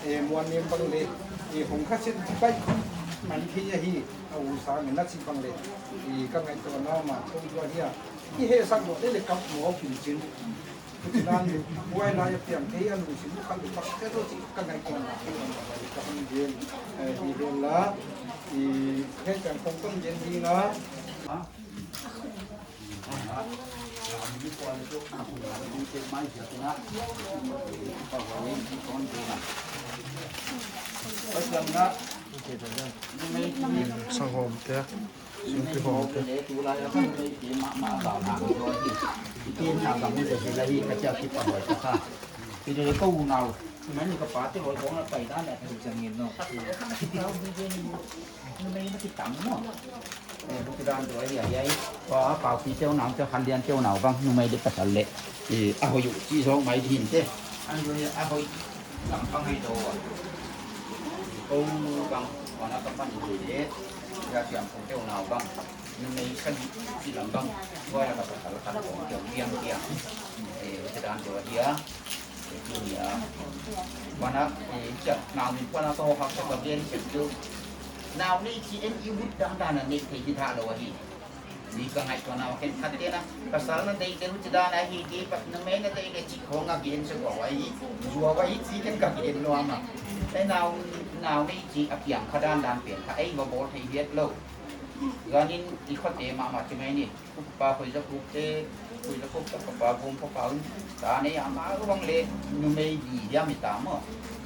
eh, Muannem bang leh, eh, hong kha si pai khong man thei ahi, a u sang in a chi bang leh, eh, ka ngaihtuahna mah kou tua hi a. I hehsak mawk leh leh kap mawk in chin. Nan, buai lai a piang thei a lungsim khat leh pak te deuh chih ka ngaihtuahna, ka hon gen, eh, hi vel a, i, hehchian khong kon gen ding a. Sanghawmte. Singpi hawm te. Eh, bukhidan tu ahi, ahi, ahi. Kou, Paupite nau te, Khanliante nau bang, numei leh pasal leh. Eh, a hoih uh, chi zong mai di hin te. An tu ahi, a hoih. Lam pang ahi tou. Kou bang, kou na ka pan di le. Ya siam kou te nau bang. Numei sagih, chi lam bang. Kou ya ka pasal khat kou te piang piang. Eh, bukhidan tu ahi a. Tuni a. Huan a, eh, chia, nau min phuak na ka hawk hak ka gen sek tu. Nau nei chi en i mut dan dan a nei thei hi tha lou ahi. Ni ka ngaihtuahna khenkhat te na, pasal na deih leh huchi dan ahi di, pa, numei na deih leh chih khong a gen sek ua ahi. Zuau ahi chih ken ka gen nuam a. Eh, nau, nau nei chi a piang kha dan dan pen kha, ei va bawl thei hiat lou. Zanin i khote mahmah chi mai ni. Ka pa Khoizakhuk te, Khoizakhuk ka pa Vum ka pa un. Ta nei a mah bang leh numei di diam i ta maw.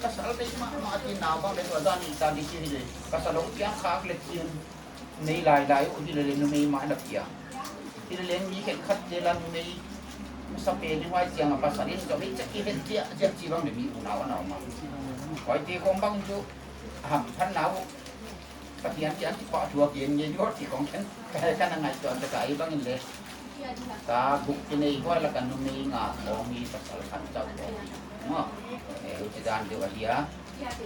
Pasal nei mahmah di nau bang leh tua dan i ta di chi hi leh. Pasal hong piang khak leh chin. Nei lailai uh hi leh leh numei mah na piang. Hi leh leh mi khenkhat te la numei. Sa pe ni huai chiang a pasal in zong hi chak ki hen chia chia chi bang leh mi unau a nau mah. Huaite khong bang chu. Hamphatna uh. Pathian kiang kipahthu a gen ngei ua chih khong ken, ka, ka na ngaihtuah tak a, ei bang in leh. Ka guk ki nei huai lak a numei nga khong hi pasal khat chauh khong hi. Maw, eh, huchi dan deuh ahi a.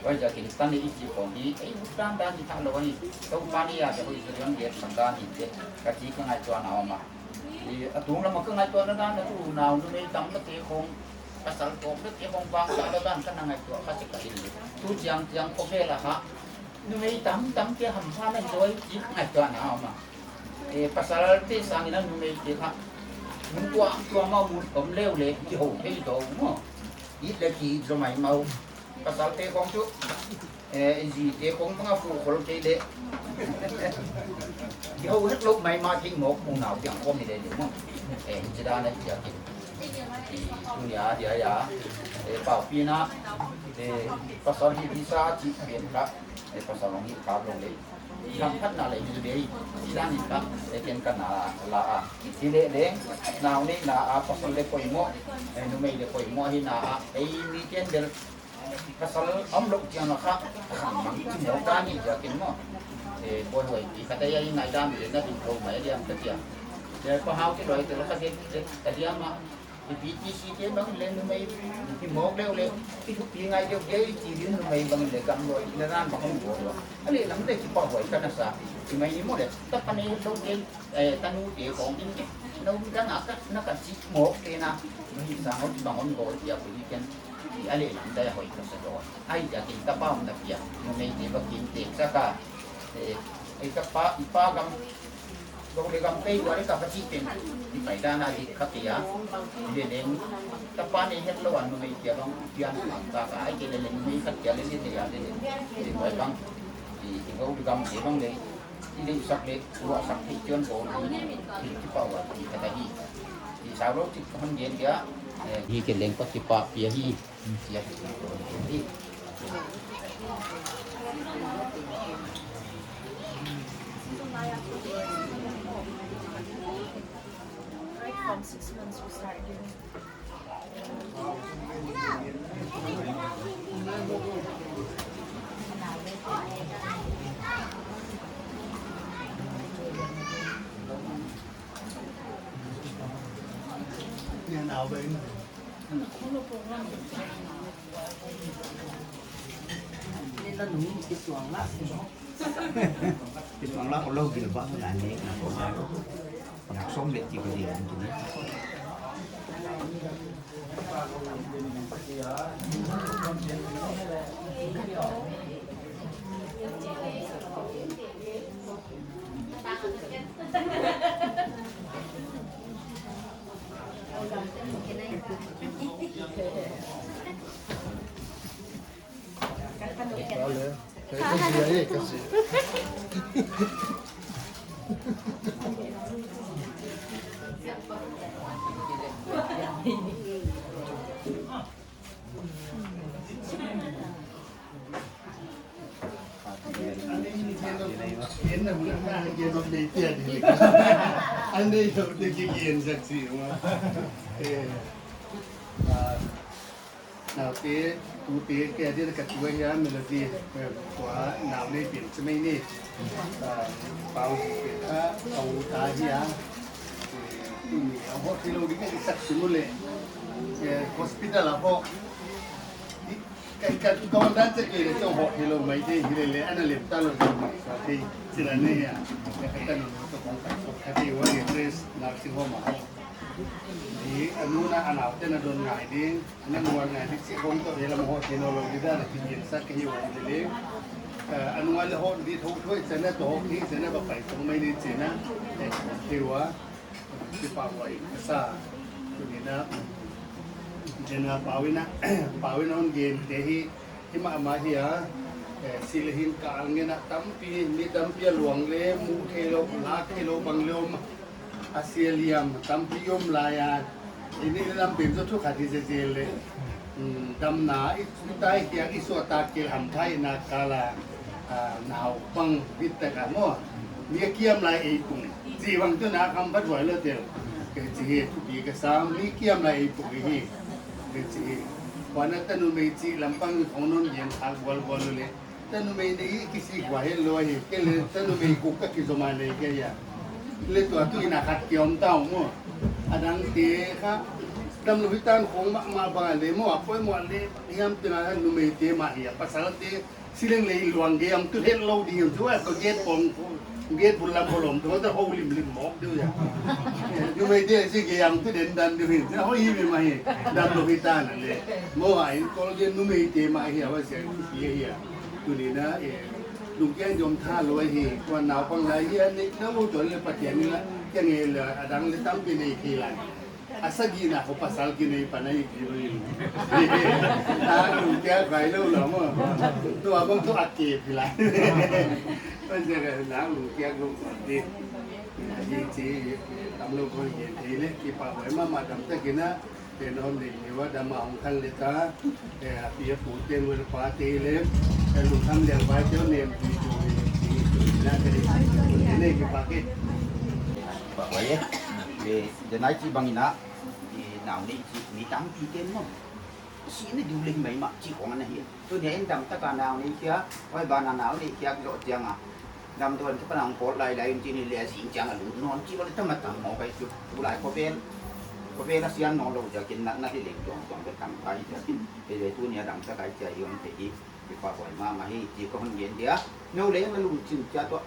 Huai ziakin ka nei i chih khong hi, ei, dan dan hi tha lou ahi. Toupa ni a, ka hoih zaw diam leh san dan hi te. Ka chih ka ngaihtuahna om a. I, a tung lam a ka ngaihtuahna dan a tu nau numei tam na te khong. Pasal tawp na te khong bang sa lou dan ka na ngaihtuah kha sek a hi leh. Tu chiang chiang khovel a kha. Numei tam tam te hampha na zaw i chih ngaihtuahna om a. Eh, pasal te sang in a numei te kha. Nung tua, tua mah mun om leu leh, i hou thei tou maw. It leh ki it zaw mai mah. Pasal te khong chu. Eh, i zi te khong bang a fu khol kei leh. I hou het lou mai mah thei mawk mu nau tiang khong ni leh leh maw. Eh, chi dan a chia ki. Tuni a dia ya. Eh, Paupina. Eh, pasal hi di sa chih pian kha. Eh, pasal hong hi kha lou leh. Hamphatna leh hi leh, i dan in kha, eh, ken ka na la a. Hi leh leh, nau neihna a, pasal leh poimoh, eh, numei leh poimoh hi na a, ei mi ken bel, pasal om lou chiang a kha, khang mang chi mawk dan hi ziakin maw. Eh, boi huai pi kha te ya i ngaihdan leh na ding lou mai diam ka chia. Eh, Pa Hau ki loi te la kha ke, eh, ka diam a. I P T C te bang leh numei, i mawk leu leh, i thupi ngai deuh deuh i chi din numei bang leh gam loi, i na dan bang hong bawl lou. A leh lam leh kipahhuai ka na sa, i mai ni maw leh, ta pa nei lou te, eh, tanu te khong in ke, Dang a ka, na ka chih mawk te na, mi sang hot bang hon bawl dia ku i ken, i a lehlam dai a hoih ka sa zaw. Huaiziakin tapa omna piak, numei te bang kin tek sak a, eh, eh, tapa, i pa gam, gou leh gam pei lua leh ka pa chih pen, i pai dan a dik kha kei a, leh leng, tapa nei het lou a numei te bang, pian bang ka ka, huai te leh leng numei khat kia leh leh te a leh leng, eh, huai bang, i, i gou leh gam te bang leh, i leh sak leh, lua sak thei chiang ko, i, i kipak ua, i ka ta hi. I sau lou chik hon gen dia, eh, hi ke leng pa kipak pia hi, chia hi ko hi. Right from six months we start giving. Kisuang la ko lo gil ba na ne na ko ma lo. Nak som le ti ko di an tu ne. Vale. Kasi, ay, kasi. Naute, tute, ke dia ka tu ahi a, Melody, eh, tua, nau nei pen semai ni. Ah, pau di pen kha, pau ta hi a. Eh, tuni a hoh theilou di ka i sak sung leh. Eh, hospital a hoh. I, ka, ka, ka wan dan che ke leh chong hoh theilou mai thei hi lele, ana lem ta lou mai sa thei. Sila ne ya. Ka ka ta no no to kong ka so ka thei wa ni dress, nursing home a hoh. Ni, a nu na a naute na don ngai ding. Nang wan ngai dik si kong to hela mo hoh theilou lou di dan a ki gen sak ka hi wan lele. Eh, a nu a leh hoh di thou thou i chana to hoh ni chana ba pai tong mai ni chana. Eh, thei ua. Kipak huai ka sa. Tuni na, chana pau in a, pau in a hon gen te hi, hi mahmah hi a. Eh, si leh hin kal ngen a tampi, mi tampi a luang leh, mu theilou, la theilou bang leh om. A sia liam tampi om lai a. Ini lam pen zo thu khat i zel zel leh. Hmm, damna i, i tai kia i suah ta kel ham thai na kal a, ah, naupang bit tak a maw. Mi kiam lai ei pung. Chi bang tu na kam bat huai lou tel. Ke chi hi thupi ka sa mi kiam lai ei pung hi. Ke chi hi. Huan a tanu mei chi lam pang khong non gen thak bual bual leh. Tanu mei nei kisik ua hetlou hi, ke leh tanu mei kuk ka kizom a nei ke ya. Leh tua tu in a khat kiom ta maw. A dang te kha, damlou hi tan khong mahmah bang leh maw, a poimoh leh, hiam tina numei te mah hi a, pasal te, si leng leh luang gei om tu hetlou di hiam tu, a ko gate pong, gate bul lam bol om tu, ta hou lim lim mawk diu ya. Numei te si gei om tu den dan diu hi, na hou hi mi mah hi, damlou hi tan leh. Maw a in kol gei numei te mah hi a, wa sia hi hi a. Tuni na, eh, lungkiang zom tha lou hi, kuan naupang lai hi a, ni, na u tuan leh Pathian ni la, kiang e la, a dang leh tampi nei ki lai. A sagihna khong pasal ki nei pan a i ki lou i. A lungkiang kai lou la maw. Tu a bang tu a ke pi lai. Pan sia ka na lungkiang lou di. Ni chi, damlou kon gen thei leh, kipak huai mahmah dam ta ki na. Pen hon nei ni wa dam a hong khan leh ta, eh, a pi a pu te ngul pa te leh, eh, lungkham liang bai te hon nei ni tu ni tu na te ni, ni ne ki pa ke. Pa wa ye, le, de nai chi bang in a, i nau nei chi, mi tampi te maw. Si ne diu leh mai mah chi khong ana hi. Tuni in dam tak a nau nei kia, huai ban a nau nei kia lo chiang a. Dam tuan ki panang kol lai lai in chini leh a zing chiang a lut nawn chi bang leh tam a tam maw kai chu. Tulai khovel, khovel a sian nawn lou ziakin na, na hi leng tuang tuang ka tam kai ziakin. Te leh tuni a dam tak a kai chia i om te hi. Kipak huai mahmah hi, chi ka hon gen dia. Nou leng a lungchim chia tuah.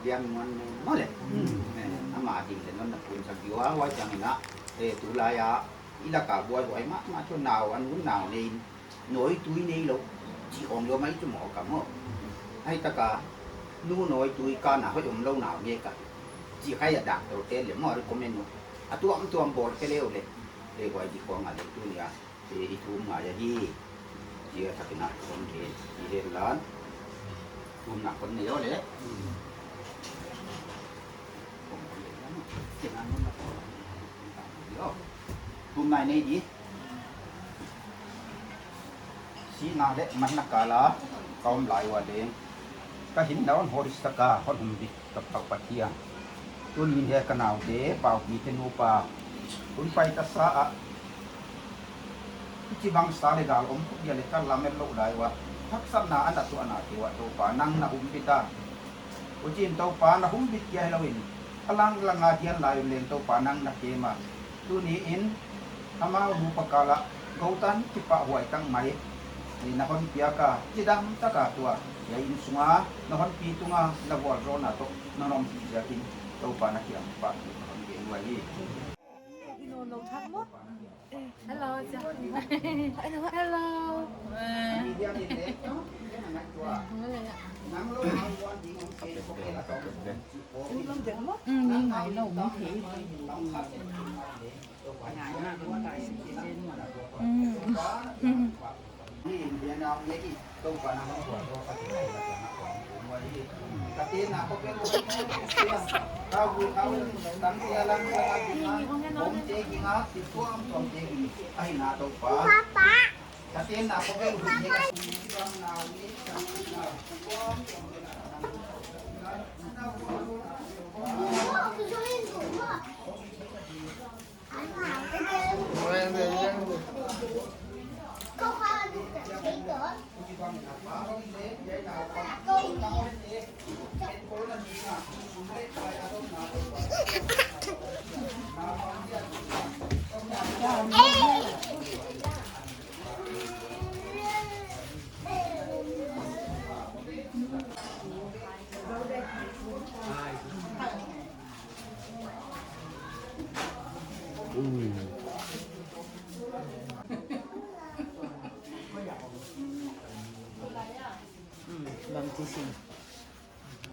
Lian Muan Neu maw le. Hmm. Eh, ama ding leh non na pun sak diua, huai chiang in a, eh, tulai a, i lak a buaihuai mahmah chu nau, a nu nau nei in, nawitui neilou, chih om lou mai chu maw ka maw. Huai tak a, nu nawitui ka na hoih omlou nau nge ka. Chih kha a doctor te leh maw recommend uh. A tuamtuam bawl khe leu leh. Eh, huai di khong a leh tuni a. Eh, i thum ngai ahi. Chia thak in a kon ke, i hen lan. Thumna kon nei aw le. Thumna i nei di. Sihna leh manna kal a ka om lai ua leng, ka hinna hon hoihsak a, hon humbit ka Pa Pathian. Tuni'n hiai ka naute, Paupite nupa, hun paita sa a, hichibang sa leh gal om khop dia leh ka lamet louh lai ua, haksatna ana tuahna te uah Toupa nang na humbit a. Huchiin Toupa na humbit kia hilou in, a langlang a hiai lai un leng Toupa nang na kem a. Tuni in, amau nupa kal a, goutan kipahhuai tak mai na hon piak a, chidam tak a tua, hiai innsung a, na hon pi tung a, na vualzawlna toh, na hon om ziakin, Toupa na kiang kipahthu ka hon gen uhi. Hello. Hello. Mm, ni ngai lou, mi thei. Mm. Bang ti sin.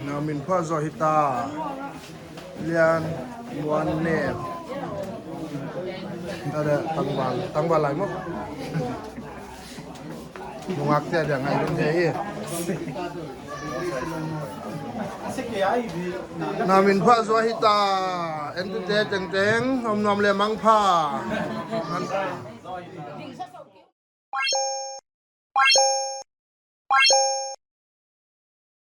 Na min pha zaw hita. Lian Muan Neu. Ada tangval, tangval lai maw. Nungak te dia ngai lum te hi. Na min pha zaw hita. Entute tengteng, om nuam leh mangpha.